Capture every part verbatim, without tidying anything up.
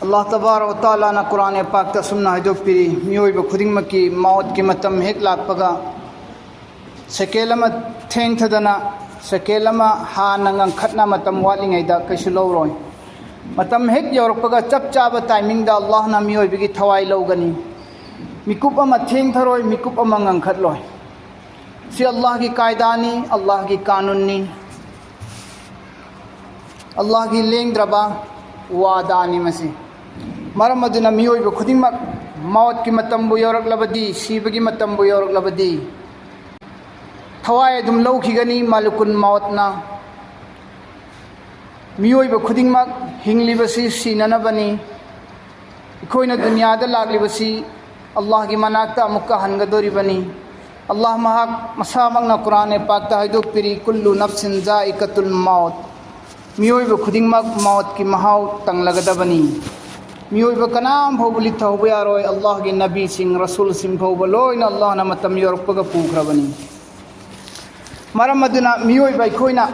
ꯑꯜꯂꯥꯍ ꯇꯕꯥꯔꯛ ꯋ ꯇꯥꯂꯥꯅ ꯀꯨꯔꯥꯟ ꯄꯥꯛꯇ ꯑꯁꯨꯝꯅ ꯍꯥꯏꯗꯣꯛꯄꯤꯔꯤ, ꯃꯤꯑꯣꯏꯕ ꯈꯨꯗꯤꯡꯃꯛꯀꯤ ꯃꯥꯎꯠꯀꯤ ꯃꯇꯝ ꯍꯦꯛ ꯂꯥꯛꯄꯒ, ꯁꯦꯀꯦꯜ ꯑꯃ ꯊꯦꯡꯊꯗꯅ, ꯁꯦꯀꯦꯜ ꯑꯃ ꯍꯥꯟꯅ ꯉꯟꯈꯠꯅ ꯃꯇꯝ ꯋꯥꯠꯂꯤꯉꯩꯗ ꯀꯩꯁꯨ ꯂꯧꯔꯣꯏ꯫ ꯃꯇꯝ ꯍꯦꯛ ꯌꯧꯔꯛꯄꯒ ꯆꯞ ꯆꯥꯕ ꯇꯥꯏꯃꯤꯡꯗ ꯑꯜꯂꯥꯍꯅ ꯃꯤꯑꯣꯏꯕꯒꯤ ꯊꯋꯥꯏ ꯂꯧꯒꯅꯤ꯫ ꯃꯤꯀꯨꯞ ꯑꯃ ꯊꯦꯡꯊꯔꯣꯏ, ꯃꯤꯀꯨꯞ ꯑꯃ ꯉꯟꯈꯠꯂꯣꯏ꯫ ꯁꯤ ꯑꯜꯂꯥꯍꯒꯤ ꯀꯥꯏꯗꯥꯅꯤ, ꯑꯜꯂꯥꯍꯒꯤ ꯀꯥꯅꯨꯟꯅꯤ, ꯑꯜꯂꯥꯍꯒꯤ ꯂꯦꯡꯗ꯭ꯔꯕ ꯋꯥꯗꯥꯅꯤ ꯃꯁꯤ꯫ ꯃꯔꯝ ꯑꯗꯨꯅ ꯃꯤꯑꯣꯏꯕ ꯈꯨꯗꯤꯡꯃꯛ ꯃꯥꯎꯠꯀꯤ ꯃꯇꯝꯕꯨ ꯌꯧꯔꯛꯂꯕꯗꯤ, ꯁꯤꯕꯒꯤ ꯃꯇꯝꯕꯨ ꯌꯧꯔꯛꯂꯕꯗꯤ, ꯊꯋꯥꯏ ꯑꯗꯨꯝ ꯂꯧꯈꯤꯒꯅꯤ ꯃꯂꯀꯨꯜ ꯃꯥꯎꯠꯅ꯫ ꯃꯤꯑꯣꯏꯕ ꯈꯨꯗꯤꯡꯃꯛ ꯍꯤꯡꯂꯤꯕꯁꯤ ꯁꯤꯅꯅꯕꯅꯤ꯫ ꯑꯩꯈꯣꯏꯅ ꯗꯨꯅꯤꯌꯥꯗ ꯂꯥꯛꯂꯤꯕꯁꯤ ꯑꯜꯂꯥꯍꯒꯤ ꯃꯅꯥꯛꯇ ꯑꯃꯨꯛꯀ ꯍꯟꯒꯗꯧꯔꯤꯕꯅꯤ꯫ ꯑꯜꯂꯥꯍ ꯃꯍꯥꯛ ꯃꯁꯥꯃꯛꯅ ꯀꯨꯔꯥꯟ ꯄꯥꯛꯇ ꯍꯥꯏꯗꯣꯛꯄꯤꯔꯤ, "ꯀꯨꯜꯂꯨ ꯅꯐꯁꯤꯟ ꯖꯥꯏꯀꯥꯇꯨꯜ ꯃꯥꯎꯠ", ꯃꯤꯑꯣꯏꯕ ꯈꯨꯗꯤꯡꯃꯛ ꯃꯥꯎꯠꯀꯤ ꯃꯍꯥꯎ ꯇꯪꯂꯒꯗꯕꯅꯤ꯫ ꯃꯤꯑꯣꯏꯕ ꯀꯅꯥꯝ ꯐꯥꯎꯕ ꯂꯤꯠꯊꯍꯧꯕ ꯌꯥꯔꯣꯏ꯫ ꯑꯜꯂꯥꯍꯒꯤ ꯅꯕꯤꯁꯤꯡ, ꯔꯁꯨꯜꯁꯤꯡ ꯐꯥꯎꯕ ꯂꯣꯏꯅ ꯑꯜꯂꯥꯍꯅ ꯃꯇꯝ ꯌꯧꯔꯛꯄꯒ ꯄꯨꯈ꯭ꯔꯕꯅꯤ꯫ ꯃꯔꯝ ꯑꯗꯨꯅ ꯃꯤꯑꯣꯏꯕ ꯑꯩꯈꯣꯏꯅ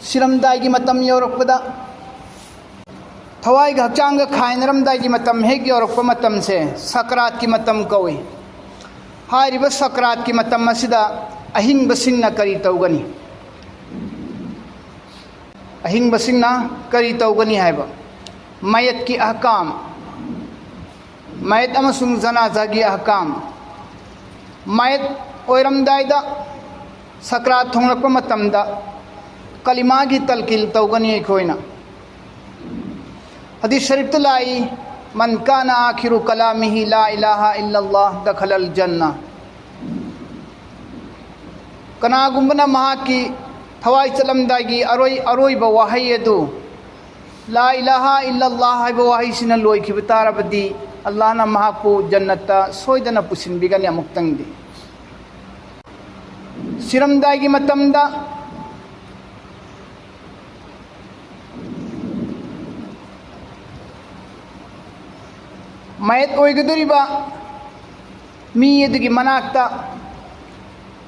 ꯁꯤꯔꯝꯗꯥꯏꯒꯤ ꯃꯇꯝ ꯌꯧꯔꯛꯄꯗ, ꯊꯋꯥꯏꯒ ꯍꯛꯆꯥꯡꯒ ꯈꯥꯏꯅꯔꯝꯗꯥꯏꯒꯤ ꯃꯇꯝ ꯍꯦꯛ ꯌꯧꯔꯛꯄ ꯃꯇꯝꯁꯦ ꯁꯀ꯭ꯔꯥꯠꯀꯤ ꯃꯇꯝ ꯀꯧꯏ꯫ ꯍꯥꯏꯔꯤꯕ ꯁꯀ꯭ꯔꯥꯠꯀꯤ ꯃꯇꯝ ꯑꯁꯤꯗ ꯑꯍꯤꯡꯕꯁꯤꯡꯅ ꯀꯔꯤ ꯇꯧꯒꯅꯤ? ꯑꯍꯤꯡꯕꯁꯤꯡꯅ ꯀꯔꯤ ꯇꯧꯒꯅꯤ ꯍꯥꯏꯕ, ꯃꯌꯠꯀꯤ ꯑꯍꯀꯥꯝ, ꯃꯌꯠ ꯑꯃꯁꯨꯡ ꯖꯅꯥꯖꯥꯒꯤ ꯑꯍꯀꯥꯝ, ꯃꯌꯠ ꯑꯣꯏꯔꯝꯗꯥꯏꯗ ꯁꯀ꯭ꯔꯥꯠ ꯊꯣꯡꯂꯛꯄ ꯃꯇꯝꯗ ꯀꯂꯤꯃꯥꯒꯤ ꯇꯜꯀꯤꯜ ꯇꯧꯒꯅꯤ ꯑꯩꯈꯣꯏꯅ꯫ ꯍꯗꯤꯁ ꯁꯔꯤꯐꯇ ꯂꯥꯛꯏ, "ꯃꯟ ꯀꯥꯅ ꯑꯥꯈꯤꯔꯨ ꯀꯂꯥꯃꯤꯍꯤ ꯂꯥ ꯏꯂꯥꯍ ꯏꯜꯂꯜꯂꯥꯍ ꯗꯈꯂꯜ ꯖꯟꯅ"꯫ ꯀꯅꯥꯒꯨꯝꯕꯅ ꯃꯍꯥꯛꯀꯤ ꯊꯋꯥꯏ ꯆꯠꯂꯝꯗꯥꯏꯒꯤ ꯑꯔꯣꯏ-, ꯑꯔꯣꯏꯕ ꯋꯥꯍꯩ ꯑꯗꯨ "ꯂꯥ ꯏꯂꯥꯍ ꯏꯜꯂꯜꯂꯥꯍ" ꯍꯥꯏꯕ ꯋꯥꯍꯩꯁꯤꯅ ꯂꯣꯏꯈꯤꯕ ꯇꯥꯔꯕꯗꯤ, ꯑꯜꯂꯥꯍꯅ ꯃꯍꯥꯛꯄꯨ ꯖꯟꯅꯠꯇ ꯁꯣꯏꯗꯅ ꯄꯨꯁꯤꯟꯕꯤꯒꯅꯤ꯫ ꯑꯃꯨꯛꯇꯪꯗꯤ ꯁꯤꯔꯝꯗꯥꯏꯒꯤ ꯃꯇꯝꯗ ꯃꯌꯦꯠ ꯑꯣꯏꯒꯗꯧꯔꯤꯕ ꯃꯤ ꯑꯗꯨꯒꯤ ꯃꯅꯥꯛꯇ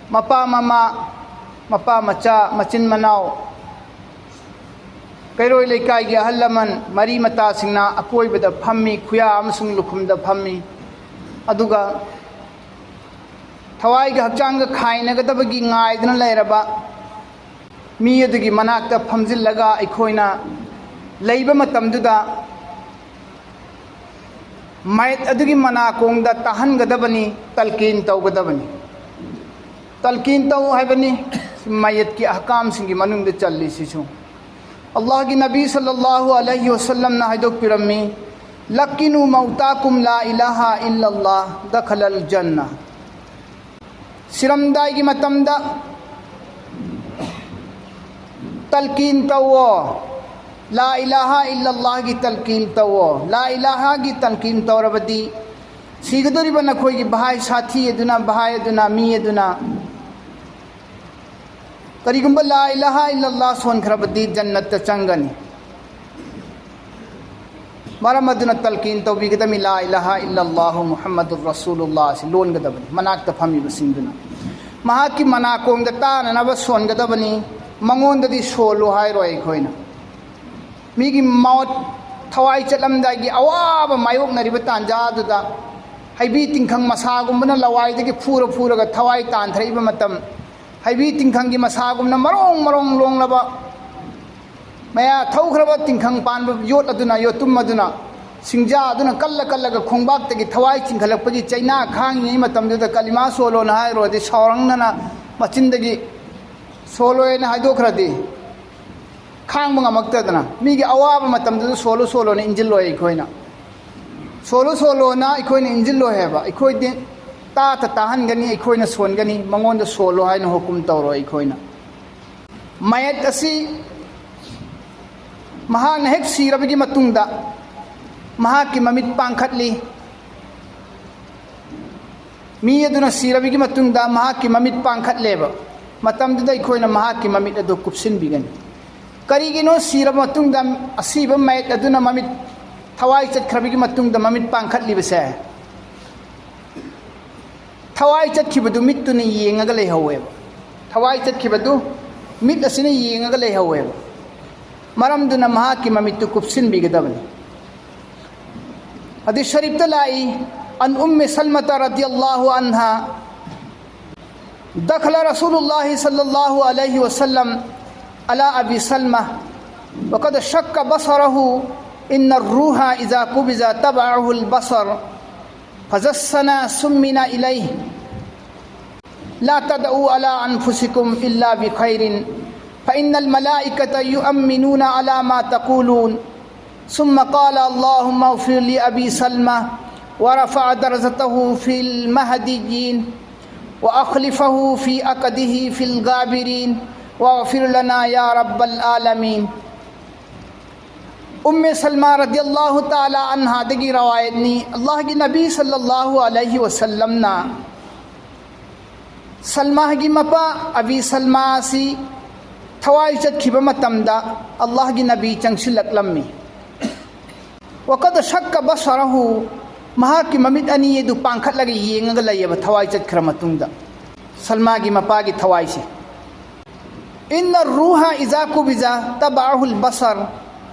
ꯃꯄꯥ ꯃꯃꯥ, ꯃꯄꯥ ꯃꯆꯥ, ꯃꯆꯤꯟ ꯃꯅꯥꯎ, ꯀꯩꯔꯣꯏ ꯂꯩꯀꯥꯏꯒꯤ ꯑꯍꯜ ꯂꯃꯟ, ꯃꯔꯤ ꯃꯇꯥꯁꯤꯡꯅ ꯑꯀꯣꯏꯕꯗ ꯐꯝꯃꯤ, ꯈꯨꯌꯥ ꯑꯃꯁꯨꯡ ꯂꯨꯈꯨꯝꯗ ꯐꯝꯃꯤ꯫ ꯑꯗꯨꯒ ꯊꯋꯥꯏꯒ ꯍꯛꯆꯥꯡꯒ ꯈꯥꯏꯅꯒꯗꯕꯒꯤ ꯉꯥꯏꯗꯨꯅ ꯂꯩꯔꯕ ꯃꯤ ꯑꯗꯨꯒꯤ ꯃꯅꯥꯛꯇ ꯐꯝꯖꯤꯜꯂꯒ ꯑꯩꯈꯣꯏꯅ ꯂꯩꯕ ꯃꯇꯝꯗꯨꯗ ꯃꯌꯦꯠ ꯑꯗꯨꯒꯤ ꯃꯅꯥꯀꯣꯡꯗ ꯇꯥꯍꯟꯒꯗꯕꯅꯤ, ꯇꯜꯀꯤꯟ ꯇꯧꯒꯗꯕꯅꯤ꯫ ꯇꯜꯀꯤꯟ ꯇꯧ ꯍꯥꯏꯕꯅꯤ ꯃꯌꯦꯠꯀꯤ ꯑꯍꯀꯥꯝꯁꯤꯡꯒꯤ ꯃꯅꯨꯡꯗ ꯆꯜꯂꯤꯁꯤꯁꯨ꯫ ꯑꯜꯂꯥꯍꯒꯤ ꯅꯕꯤ ꯁꯜꯂꯜꯂꯥꯍꯨ ꯑꯂꯩꯍꯤ ꯋꯁꯜꯂꯝꯅ ꯍꯥꯏꯗꯣꯛꯄꯤꯔꯝꯃꯤ, "ꯂꯛꯀꯤꯅꯨ ꯃꯧꯇꯥꯀꯨꯝ ꯂꯥ ꯏꯂꯥꯍ ꯏꯜꯂꯜꯂꯥꯍ ꯗꯈꯂꯜ ꯖꯟꯅ"꯫ ꯁꯤꯔꯝꯗꯥꯏꯒꯤ ꯃꯇꯝꯗ ꯇꯜꯀꯤꯟ ꯇꯧꯋꯣ, ꯂꯥ ꯏꯂꯥꯍ ꯏꯜꯂꯜꯂꯥꯍꯒꯤ ꯇꯜꯀꯤꯟ ꯇꯧꯋꯣ꯫ ꯂꯥ ꯏꯂꯥꯍꯒꯤ ꯇꯜꯀꯤꯟ ꯇꯧꯔꯕꯗꯤ ꯁꯤꯒꯗꯧꯔꯤꯕ ꯅꯈꯣꯏꯒꯤ ꯚꯥꯏ ꯁꯥꯊꯤ ꯑꯗꯨꯅ, ꯚꯥꯏ ꯑꯗꯨꯅ, ꯃꯤ ꯑꯗꯨꯅ ꯀꯔꯤꯒꯨꯝꯕ ꯂꯥ ꯏꯂꯥꯍ ꯏꯜꯂꯜꯂꯥꯍ ꯁꯣꯟꯈ꯭ꯔꯕꯗꯤ ꯖꯟꯅꯠꯇ ꯆꯪꯒꯅꯤ꯫ ꯃꯔꯝ ꯑꯗꯨꯅ ꯇꯜꯀꯤꯟ ꯇꯧꯕꯤꯒꯗꯕꯅꯤ, ꯂꯥ ꯏꯂꯥꯍ ꯏꯜꯂꯜꯂꯥꯍꯨ ꯃꯨꯍꯝꯃꯗꯨꯔ ꯔꯁꯨꯂꯨꯜꯂꯥꯍ ꯑꯁꯤ ꯂꯣꯟꯒꯗꯕꯅꯤ ꯃꯅꯥꯛꯇ ꯐꯝꯃꯤꯕꯁꯤꯡꯗꯨꯅ꯫ ꯃꯍꯥꯛꯀꯤ ꯃꯅꯥꯀꯣꯡꯗ ꯇꯥꯅꯅꯕ ꯁꯣꯟꯒꯗꯕꯅꯤ, ꯃꯉꯣꯟꯗꯗꯤ ꯁꯣꯜꯂꯨ ꯍꯥꯏꯔꯣꯏ ꯑꯩꯈꯣꯏꯅ꯫ ꯃꯤꯒꯤ ꯃꯣꯠ, ꯊꯋꯥꯏ ꯆꯠꯂꯝꯗꯥꯏꯒꯤ ꯑꯋꯥꯕ ꯃꯥꯌꯣꯛꯅꯔꯤꯕ ꯇꯥꯟꯖꯥꯗꯨꯗ ꯍꯩꯕꯤ ꯇꯤꯡꯈꯪ ꯃꯁꯥꯒꯨꯝꯕꯅ ꯂꯋꯥꯏꯗꯒꯤ ꯐꯨꯔ ꯐꯨꯔꯒ ꯊꯋꯥꯏ ꯇꯥꯟꯊꯔꯛꯏꯕ ꯃꯇꯝ, ꯍꯩꯕꯤ ꯇꯤꯡꯈꯪꯒꯤ ꯃꯁꯥꯒꯨꯝꯅ ꯃꯔꯣꯡ ꯃꯔꯣꯡ ꯂꯣꯡꯂꯕ, ꯃꯌꯥ ꯊꯧꯈ꯭ꯔꯕ ꯇꯤꯡꯈꯪ ꯄꯥꯟꯕ ꯌꯣꯠ ꯑꯗꯨꯅ, ꯌꯣꯠꯇꯨꯝ ꯑꯗꯨꯅ, ꯁꯤꯡꯖꯥ ꯑꯗꯨꯅ ꯀꯜꯂ ꯀꯜꯂꯒ ꯈꯣꯡꯕꯥꯛꯇꯒꯤ ꯊꯋꯥꯏ ꯆꯤꯡꯈꯠꯂꯛꯄꯒꯤ ꯆꯩꯅꯥ ꯈꯥꯡꯉꯤꯉꯩ ꯃꯇꯝꯗꯨꯗ ꯀꯂꯤꯃꯥ ꯁꯣꯜꯂꯣꯅ ꯍꯥꯏꯔꯨꯔꯗꯤ ꯁꯥꯎꯔꯪꯅꯅ ꯃꯆꯤꯟꯗꯒꯤ ꯁꯣꯜꯂꯣꯏꯅ ꯍꯥꯏꯗꯣꯛꯈ꯭ꯔꯗꯤ ꯈꯥꯡꯕ ꯉꯝꯃꯛꯇꯗꯅ ꯃꯤꯒꯤ ꯑꯋꯥꯕ ꯃꯇꯝꯗꯨꯗ ꯁꯣꯜꯂꯨ ꯁꯣꯜꯂꯣꯅ ꯏꯟꯖꯤꯜꯂꯣꯏ ꯑꯩꯈꯣꯏꯅ꯫ ꯁꯣꯜꯂꯨ ꯁꯣꯜꯂꯣꯅ ꯑꯩꯈꯣꯏꯅ ꯏꯟꯖꯤꯜꯂꯣꯏ ꯍꯥꯏꯕ꯫ ꯑꯩꯈꯣꯏꯗꯤ ꯇꯥꯇ ꯇꯥꯍꯟꯒꯅꯤ, ꯑꯩꯈꯣꯏꯅ ꯁꯣꯟꯒꯅꯤ, ꯃꯉꯣꯟꯗ ꯁꯣꯜꯂꯣ ꯍꯥꯏꯅ ꯍꯨꯀꯨꯝ ꯇꯧꯔꯣꯏ ꯑꯩꯈꯣꯏꯅ꯫ ꯃꯌꯦꯠ ꯑꯁꯤ ꯃꯍꯥꯛꯅ ꯍꯦꯛ ꯁꯤꯔꯕꯒꯤ ꯃꯇꯨꯡꯗ ꯃꯍꯥꯛꯀꯤ ꯃꯃꯤꯠ ꯄꯥꯡꯈꯠꯂꯤ꯫ ꯃꯤ ꯑꯗꯨꯅ ꯁꯤꯔꯕꯒꯤ ꯃꯇꯨꯡꯗ ꯃꯍꯥꯛꯀꯤ ꯃꯃꯤꯠ ꯄꯥꯡꯈꯠꯂꯦꯕ꯫ ꯃꯇꯝꯗꯨꯗ ꯑꯩꯈꯣꯏꯅ ꯃꯍꯥꯛꯀꯤ ꯃꯃꯤꯠ ꯑꯗꯨ ꯀꯨꯞꯁꯤꯟꯕꯤꯒꯅꯤ꯫ ꯀꯔꯤꯒꯤꯅꯣ ꯁꯤꯔꯕ ꯃꯇꯨꯡꯗ ꯑꯁꯤꯕ ꯃꯌꯦꯛ ꯑꯗꯨꯅ ꯃꯃꯤꯠ, ꯊꯋꯥꯏ ꯆꯠꯈ꯭ꯔꯕꯒꯤ ꯃꯇꯨꯡꯗ ꯃꯃꯤꯠ ꯄꯥꯡꯈꯠꯂꯤꯕꯁꯦ? ꯊꯋꯥꯏ ꯆꯠꯈꯤꯕꯗꯨ ꯃꯤꯠꯇꯨꯅ ꯌꯦꯡꯉꯒ ꯂꯩꯍꯧꯋꯦꯕ꯫ ꯊꯋꯥꯏ ꯆꯠꯈꯤꯕꯗꯨ ꯃꯤꯠ ꯑꯁꯤꯅ ꯌꯦꯡꯉꯒ ꯂꯩꯍꯧꯋꯦꯕ꯫ ꯃꯔꯝꯗꯨꯅ ꯃꯍꯥꯛꯀꯤ ꯃꯃꯤꯠꯇꯨ ꯀꯨꯞꯁꯤꯟꯕꯤꯒꯗꯕꯅꯤ꯫ ꯍꯗꯤꯁ ꯁꯔꯤꯐꯇ ꯂꯥꯛꯏ, عن أم سلمة رضي الله عنها، دخل رسول الله صلى الله عليه وسلم على أبي سلمة وقد شق بصره، إن الروح إذا قبض تبعه البصر، فإذا سمعنا سمعنا إليه، لا تدعوا على أنفسكم إلا بخير، فإن الملائكة يؤمنون على ما تقولون. ثم قال: اللهم اغفر لأبي سلمة، ورفع درجته في المهديين، وأخلفه في عقده في الغابرين، واغفر لنا يا رب العالمين. ꯎꯝꯃꯦ ꯁꯜꯃꯥ ꯔꯗꯤꯌꯜꯂꯥꯍꯨ ꯇꯥꯂꯥ ꯑꯟꯍꯥꯗꯒꯤ ꯔꯋꯥꯌꯠꯅꯤ, ꯑꯜꯂꯥꯍꯒꯤ ꯅꯕꯤ ꯁꯜꯂꯜꯂꯥꯍꯨ ꯑꯂꯩꯍꯤ ꯋꯁꯜꯂꯝꯅ ꯁꯜꯃꯥꯒꯤ ꯃꯄꯥ ꯑꯕꯤ ꯁꯜꯃꯥ ꯑꯁꯤ ꯊꯋꯥꯏ ꯆꯠꯈꯤꯕ ꯃꯇꯝꯗ ꯑꯜꯂꯥꯍꯒꯤ ꯅꯕꯤ ꯆꯪꯁꯤꯜꯂꯛꯂꯝꯃꯤ꯫ ꯋꯀꯗ ꯁꯛꯀ ꯕꯁꯔꯍꯨ, ꯃꯍꯥꯛꯀꯤ ꯃꯃꯤꯠ ꯑꯅꯤ ꯑꯗꯨ ꯄꯥꯡꯈꯠꯂꯒ ꯌꯦꯡꯉꯒ ꯂꯩꯌꯦꯕ ꯊꯋꯥꯏ ꯆꯠꯈ꯭ꯔ ꯃꯇꯨꯡꯗ꯫ ꯁꯜꯃꯥꯒꯤ ꯃꯄꯥꯒꯤ ꯊꯋꯥꯏꯁꯦ꯫ ꯏꯟꯅ ꯔꯨꯍ ꯏꯖꯥ ꯀꯨꯕꯤꯖ ꯇꯕꯥꯍꯨꯜ ꯕꯁꯔ꯫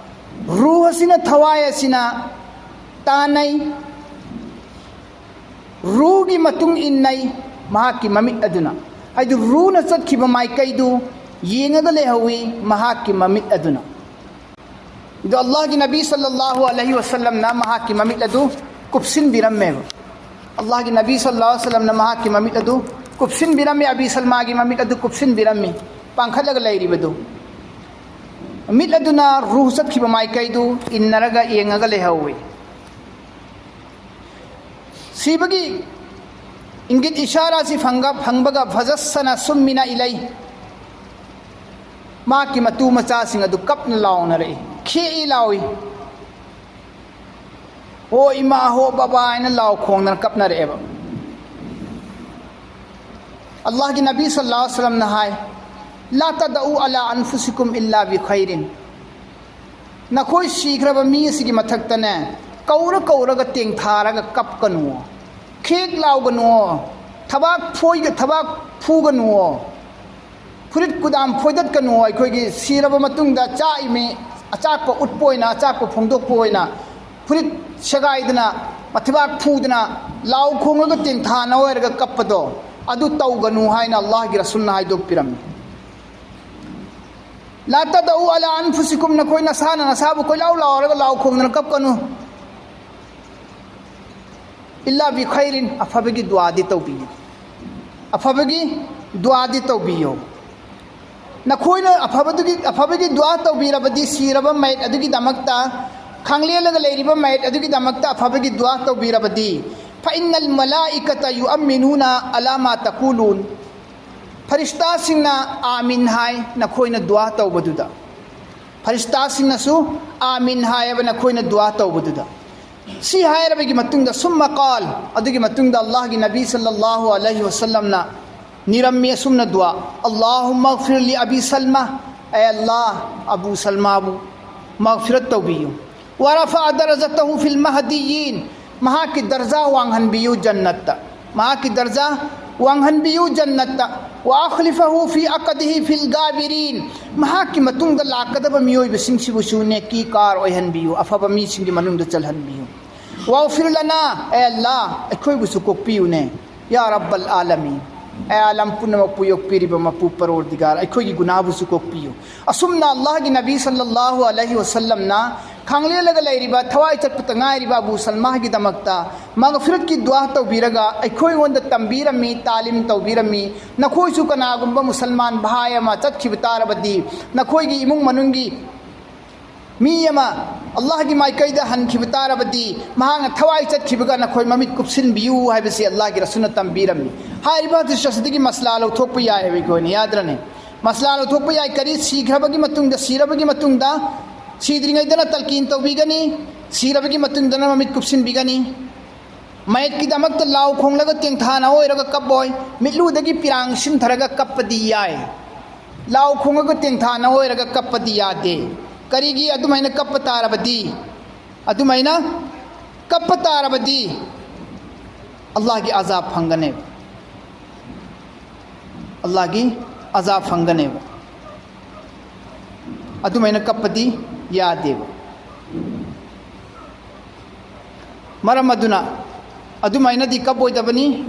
ꯔꯨꯍ ꯑꯁꯤꯅ, ꯊꯋꯥꯏ ꯑꯁꯤꯅ ꯇꯥꯅꯩ, ꯔꯨꯒꯤ ꯃꯇꯨꯡ ꯏꯟꯅꯩ ꯃꯍꯥꯛꯀꯤ ꯃꯃꯤꯠ ꯑꯗꯨꯅ꯫ ꯍꯥꯏꯗꯤ ꯔꯨꯅ ꯆꯠꯈꯤꯕ ꯃꯥꯏꯀꯩꯗꯨ ꯌꯦꯡꯉꯒ ꯂꯩꯍꯧꯋꯤ ꯃꯍꯥꯛꯀꯤ ꯃꯃꯤꯠ ꯑꯗꯨꯅ꯫ ꯑꯗꯣ ꯑꯜꯂꯥꯍꯒꯤ ꯅꯕꯤ ꯁꯜꯂꯜꯂꯥꯍꯨ ꯑꯂꯩꯍꯤ ꯋꯁꯜꯂꯝꯅ ꯃꯍꯥꯛꯀꯤ ꯃꯃꯤꯠ ꯑꯗꯨ ꯀꯨꯞꯁꯤꯟꯕꯤꯔꯝꯃꯦꯕ꯫ ꯑꯜꯂꯥꯍꯒꯤ ꯅꯕꯤ ꯁꯜꯂꯜꯂꯥꯍꯨ ꯑꯂꯩꯍꯤ ꯋꯁꯜꯂꯝꯅ ꯃꯍꯥꯛꯀꯤ ꯃꯃꯤꯠ ꯑꯗꯨ ꯀꯨꯞꯁꯤꯟꯕꯤꯔꯝꯃꯤ, ꯑꯕꯤ ꯁꯜꯃꯥꯒꯤ ꯃꯃꯤꯠ ꯑꯗꯨ ꯀꯨꯞꯁꯤꯟꯕꯤꯔꯝꯃꯤ, ꯄꯥꯡꯈꯠꯂꯒ ꯂꯩꯔꯤꯕꯗꯨ꯫ ꯃꯤꯠ ꯑꯗꯨꯅ ꯔꯨꯍ ꯆꯠꯈꯤꯕ ꯃꯥꯏꯀꯩꯗꯨ ꯏꯟꯅꯔꯒ ꯌꯦꯡꯉꯒ ꯂꯩꯍꯧꯋꯤ꯫ ꯁꯤꯕꯒꯤ ꯏꯪꯒꯤꯠ ꯏꯁꯥꯔꯥꯁꯤ ꯐꯪꯒ-, ꯐꯪꯕꯒ ꯐꯖꯁꯅ ꯁꯨꯝꯃꯤꯅ ꯏꯂꯩ꯫ ꯃꯍꯥꯛꯀꯤ ꯃꯇꯨ ꯃꯆꯥꯁꯤꯡ ꯑꯗꯨ ꯀꯞꯅ ꯂꯥꯎꯅꯔꯛꯏ, ꯈꯦꯛꯏ ꯂꯥꯎꯏ꯫ "ꯍꯣ ꯏꯃꯥ, ꯍꯣ ꯕꯕꯥ" ꯍꯥꯏꯅ ꯂꯥꯎ ꯈꯣꯡꯗꯅ ꯀꯞꯅꯔꯛꯑꯦꯕ꯫ ꯑꯜꯂꯥꯍꯒꯤ ꯅꯕꯤ ꯁꯜꯂꯜꯂꯥꯍꯨ ꯑꯂꯩꯍꯤ ꯋꯁꯜꯂꯝꯅ ꯍꯥꯏ, "ꯂꯥ ꯇꯗꯎ ꯑꯂꯥ ꯑꯟꯐꯨꯁꯤꯀꯨꯝ ꯏꯜꯂꯥ ꯕꯤ ꯈꯩꯔꯤꯟ"꯫ ꯅꯈꯣꯏ ꯁꯤꯈ꯭ꯔꯕ ꯃꯤ ꯑꯁꯤꯒꯤ ꯃꯊꯛꯇꯅꯦ, ꯀꯧꯔ ꯀꯧꯔꯒ ꯇꯦꯡꯊꯥꯔꯒ ꯀꯞꯀꯅꯨ, ꯈꯦꯛ ꯂꯥꯎꯒꯅꯨ, ꯊꯕꯥꯛ ꯐꯣꯏꯒ-, ꯊꯕꯥꯛ ꯐꯨꯒꯅꯨ꯫ ꯐꯨꯔꯤꯠ ꯀꯨꯗꯥꯝ ꯐꯣꯏꯗꯠꯀꯅꯨ꯫ ꯑꯩꯈꯣꯏꯒꯤ ꯁꯤꯔꯕ ꯃꯇꯨꯡꯗ ꯆꯥꯛꯏꯃꯤ ꯑꯆꯥꯛꯄ ꯎꯠꯄ ꯑꯣꯏꯅ, ꯑꯆꯥꯛꯄ ꯐꯣꯡꯗꯣꯛꯄ ꯑꯣꯏꯅ ꯐꯨꯔꯤꯠ ꯁꯦꯒꯥꯏꯗꯅ, ꯃꯊꯤꯕꯥꯛ ꯐꯨꯗꯅ, ꯂꯥꯎ ꯈꯣꯡꯉꯒ ꯇꯦꯡꯊꯥꯅ ꯑꯣꯏꯔꯒ ꯀꯞꯄꯗꯣ, ꯑꯗꯨ ꯇꯧꯒꯅꯨ ꯍꯥꯏꯅ ꯑꯜꯂꯥꯍꯒꯤ ꯔꯁꯨꯜꯅ ꯍꯥꯏꯗꯣꯛꯄꯤꯔꯝꯃꯤ꯫ لا تدعوا على أنفسكم, ꯅꯈꯣꯏ ꯅꯁꯥꯅ ꯅꯁꯥꯕꯨ ꯀꯣꯏꯂꯥꯎ ꯂꯥꯎꯔꯒ ꯂꯥꯎ ꯈꯣꯡꯗꯅ ꯀꯞꯀꯅꯨ꯫ إلا بخير, ꯑꯐꯕꯒꯤ ꯗꯨꯋꯥꯗꯤ ꯇꯧꯕꯤꯌꯨ꯫ ꯑꯐꯕꯒꯤ ꯗꯨꯋꯥꯗꯤ ꯇꯧꯕꯤꯌꯨ꯫ ꯅꯈꯣꯏꯅ ꯑꯐꯕꯗꯨꯒꯤ, ꯑꯐꯕꯒꯤ ꯗꯨꯋꯥ ꯇꯧꯕꯤꯔꯕꯗꯤ, ꯁꯤꯔꯕ ꯃꯌꯦꯛ ꯑꯗꯨꯒꯤꯗꯃꯛꯇ, ꯈꯥꯡꯂꯦꯜꯂꯒ ꯂꯩꯔꯤꯕ ꯃꯌꯦꯛ ꯑꯗꯨꯒꯤꯗꯃꯛꯇ ꯑꯐꯕꯒꯤ ꯗꯨꯋꯥ ꯇꯧꯕꯤꯔꯕꯗꯤ, فإن الملائكة يؤمنون على ما تقولون. ꯐꯔꯤꯁꯇꯥꯁꯤꯡꯅ "ꯑꯥꯃꯤꯟ" ꯍꯥꯏ ꯅꯈꯣꯏꯅ ꯗꯨꯋꯥ ꯇꯧꯕꯗꯨꯗ꯫ ꯐꯔꯤꯁꯇꯥꯁꯤꯡꯅꯁꯨ "ꯑꯥꯃꯤꯟ" ꯍꯥꯏꯌꯦꯕ ꯅꯈꯣꯏꯅ ꯗꯨꯋꯥ ꯇꯧꯕꯗꯨꯗ꯫ ꯁꯤ ꯍꯥꯏꯔꯕꯒꯤ ꯃꯇꯨꯡꯗ, ثم قال, ꯑꯗꯨꯒꯤ ꯃꯇꯨꯡꯗ ꯑꯜꯂꯥꯍꯒꯤ ꯅꯕꯤ ꯁꯜꯂꯜꯂꯥꯍꯨ ꯑꯂꯩꯍꯤ ꯋꯁꯜꯂꯝꯅ ꯅꯤꯔꯝꯃꯤ ꯑꯁꯨꯝꯅ ꯗꯨꯋꯥ: اللهم اغفر لأبي سلمة, ꯑꯦ ꯑꯜꯂꯥꯍ, ꯑꯕꯨ ꯁꯜꯃꯥꯕꯨ ꯃꯒꯐꯤꯔꯠ ꯇꯧꯕꯤꯌꯨ꯫ ورفع درجته في المهديين, ꯃꯍꯥꯛꯀꯤ ꯗꯔꯖꯥ ꯋꯥꯡꯍꯟꯕꯤꯌꯨ ꯖꯟꯅꯠꯇ, ꯃꯍꯥꯛꯀꯤ ꯗꯔꯖꯥ ꯋꯥꯡꯍꯟꯕꯤꯌꯨ ꯖꯟꯅꯠꯇ꯫ وأخلفه في عقده في الغابرين, ꯃꯍꯥꯛꯀꯤ ꯃꯇꯨꯡꯗ ꯂꯥꯛꯀꯗꯕ ꯃꯤꯑꯣꯏꯕꯁꯤꯡꯁꯤꯕꯨꯁꯨ ꯅꯦꯀꯤꯀꯥꯔ ꯑꯣꯏꯍꯟꯕꯤꯌꯨ, ꯑꯐꯕ ꯃꯤꯁꯤꯡꯒꯤ ꯃꯅꯨꯡꯗ ꯆꯜꯍꯟꯕꯤꯌꯨ꯫ واغفر لنا, ꯑꯦ ꯑꯜꯂꯥꯍ, ꯑꯩꯈꯣꯏꯕꯨꯁꯨ ꯀꯣꯛꯄꯤꯌꯨꯅꯦ꯫ يا رب العالمين, ꯑꯦ ꯑꯥꯂꯝ ꯄꯨꯝꯅꯃꯛꯄꯨ ꯌꯣꯛꯄꯤꯔꯤꯕ ꯃꯄꯨ ꯄꯔꯣꯔꯗꯤꯒꯥꯔ, ꯑꯩꯈꯣꯏꯒꯤ ꯒꯨꯅꯥꯕꯨꯁꯨ ꯀꯣꯛꯄꯤꯌꯨ꯫ ꯑꯁꯨꯝꯅ ꯑꯜꯂꯥꯍꯒꯤ ꯅꯕꯤ ꯁꯜꯂꯜꯂꯥꯍꯨ ꯑꯂꯩꯍꯤ ꯋꯁꯜꯂꯝꯅ ꯈꯥꯡꯂꯦꯜꯂꯒ ꯂꯩꯔꯤꯕ, ꯊꯋꯥꯏ ꯆꯠꯄꯇ ꯉꯥꯏꯔꯤꯕ ꯑꯕꯨ ꯁꯜꯃꯥꯒꯤꯗꯃꯛꯇ ꯃꯒꯐꯤꯔꯠꯀꯤ ꯗꯨꯋꯥ ꯇꯧꯕꯤꯔꯒ ꯑꯩꯈꯣꯏꯉꯣꯟꯗ ꯇꯝꯕꯤꯔꯝꯃꯤ, ꯇꯥꯂꯤꯝ ꯇꯧꯕꯤꯔꯝꯃꯤ꯫ ꯅꯈꯣꯏꯁꯨ ꯀꯅꯥꯒꯨꯝꯕ ꯃꯨꯁꯜꯃꯥꯟ ꯚꯥꯏ ꯑꯃ ꯆꯠꯈꯤꯕ ꯇꯥꯔꯕꯗꯤ, ꯅꯈꯣꯏꯒꯤ ꯏꯃꯨꯡ ꯃꯅꯨꯡꯒꯤ ꯃꯤ ꯑꯃ ꯑꯜꯂꯥꯍꯒꯤ ꯃꯥꯏꯀꯩꯗ ꯍꯟꯈꯤꯕ ꯇꯥꯔꯕꯗꯤ, ꯃꯍꯥꯛꯅ ꯊꯋꯥꯏ ꯆꯠꯈꯤꯕꯒ ꯅꯈꯣꯏ ꯃꯃꯤꯠ ꯀꯨꯞꯁꯤꯟꯕꯤꯌꯨ ꯍꯥꯏꯕꯁꯤ ꯑꯜꯂꯥꯍꯒꯤ ꯔꯁꯨꯜꯅ ꯇꯝꯕꯤꯔꯝꯃꯤ꯫ ꯍꯥꯏꯔꯤꯕ ꯍꯗꯤꯁ ꯑꯁꯤꯗꯒꯤ ꯃꯁꯂꯥ ꯂꯧꯊꯣꯛꯄ ꯌꯥꯏ ꯍꯥꯏꯕ ꯑꯩꯈꯣꯏꯅ, ꯌꯥꯗ꯭ꯔꯅꯦ? ꯃꯁꯂꯥ ꯂꯧꯊꯣꯛꯄ ꯌꯥꯏ꯫ ꯀꯔꯤ? ꯁꯤꯈ꯭ꯔꯕꯒꯤ ꯃꯇꯨꯡꯗ, ꯁꯤꯔꯕꯒꯤ ꯃꯇꯨꯡꯗ, ꯁꯤꯗ꯭ꯔꯤꯉꯩꯗꯅ ꯇꯜꯀꯤꯟ ꯇꯧꯕꯤꯒꯅꯤ, ꯁꯤꯔꯕꯒꯤ ꯃꯇꯨꯡꯗꯅ ꯃꯃꯤꯠ ꯀꯨꯞꯁꯤꯟꯕꯤꯒꯅꯤ꯫ ꯃꯌꯦꯛꯀꯤꯗꯃꯛꯇ ꯂꯥꯎ ꯈꯣꯡꯂꯒ ꯇꯦꯡꯊꯥꯅ ꯑꯣꯏꯔꯒ ꯀꯞꯄꯣꯏ, ꯃꯤꯠꯂꯨꯗꯒꯤ ꯄꯤꯔꯥꯡ ꯁꯤꯟꯊꯔꯒ ꯀꯞꯄꯗꯤ ꯌꯥꯏ꯫ ꯂꯥꯎ ꯈꯣꯡꯉꯒ ꯇꯦꯡꯊꯥꯅ ꯑꯣꯏꯔꯒ ꯀꯞꯄꯗꯤ ꯌꯥꯗꯦ꯫ ꯀꯔꯤꯒꯤ? ꯑꯗꯨꯃꯥꯏꯅ ꯀꯞꯄ ꯇꯥꯔꯕꯗꯤ, ꯑꯗꯨꯃꯥꯏꯅ ꯀꯞꯄ ꯇꯥꯔꯕꯗꯤ ꯑꯜꯂꯥꯍꯒꯤ ꯑꯖꯥꯕ ꯐꯪꯒꯅꯦꯕ꯫ ꯑꯜꯂꯥꯍꯒꯤ ꯑꯖꯥ ꯐꯪꯒꯅꯦꯕ꯫ ꯑꯗꯨꯃꯥꯏꯅ ꯀꯞꯄꯗꯤ ꯌꯥꯗꯦꯕ꯫ ꯃꯔꯝ ꯑꯗꯨꯅ ꯑꯗꯨꯃꯥꯏꯅꯗꯤ ꯀꯞꯄꯣꯏꯗꯕꯅꯤ꯫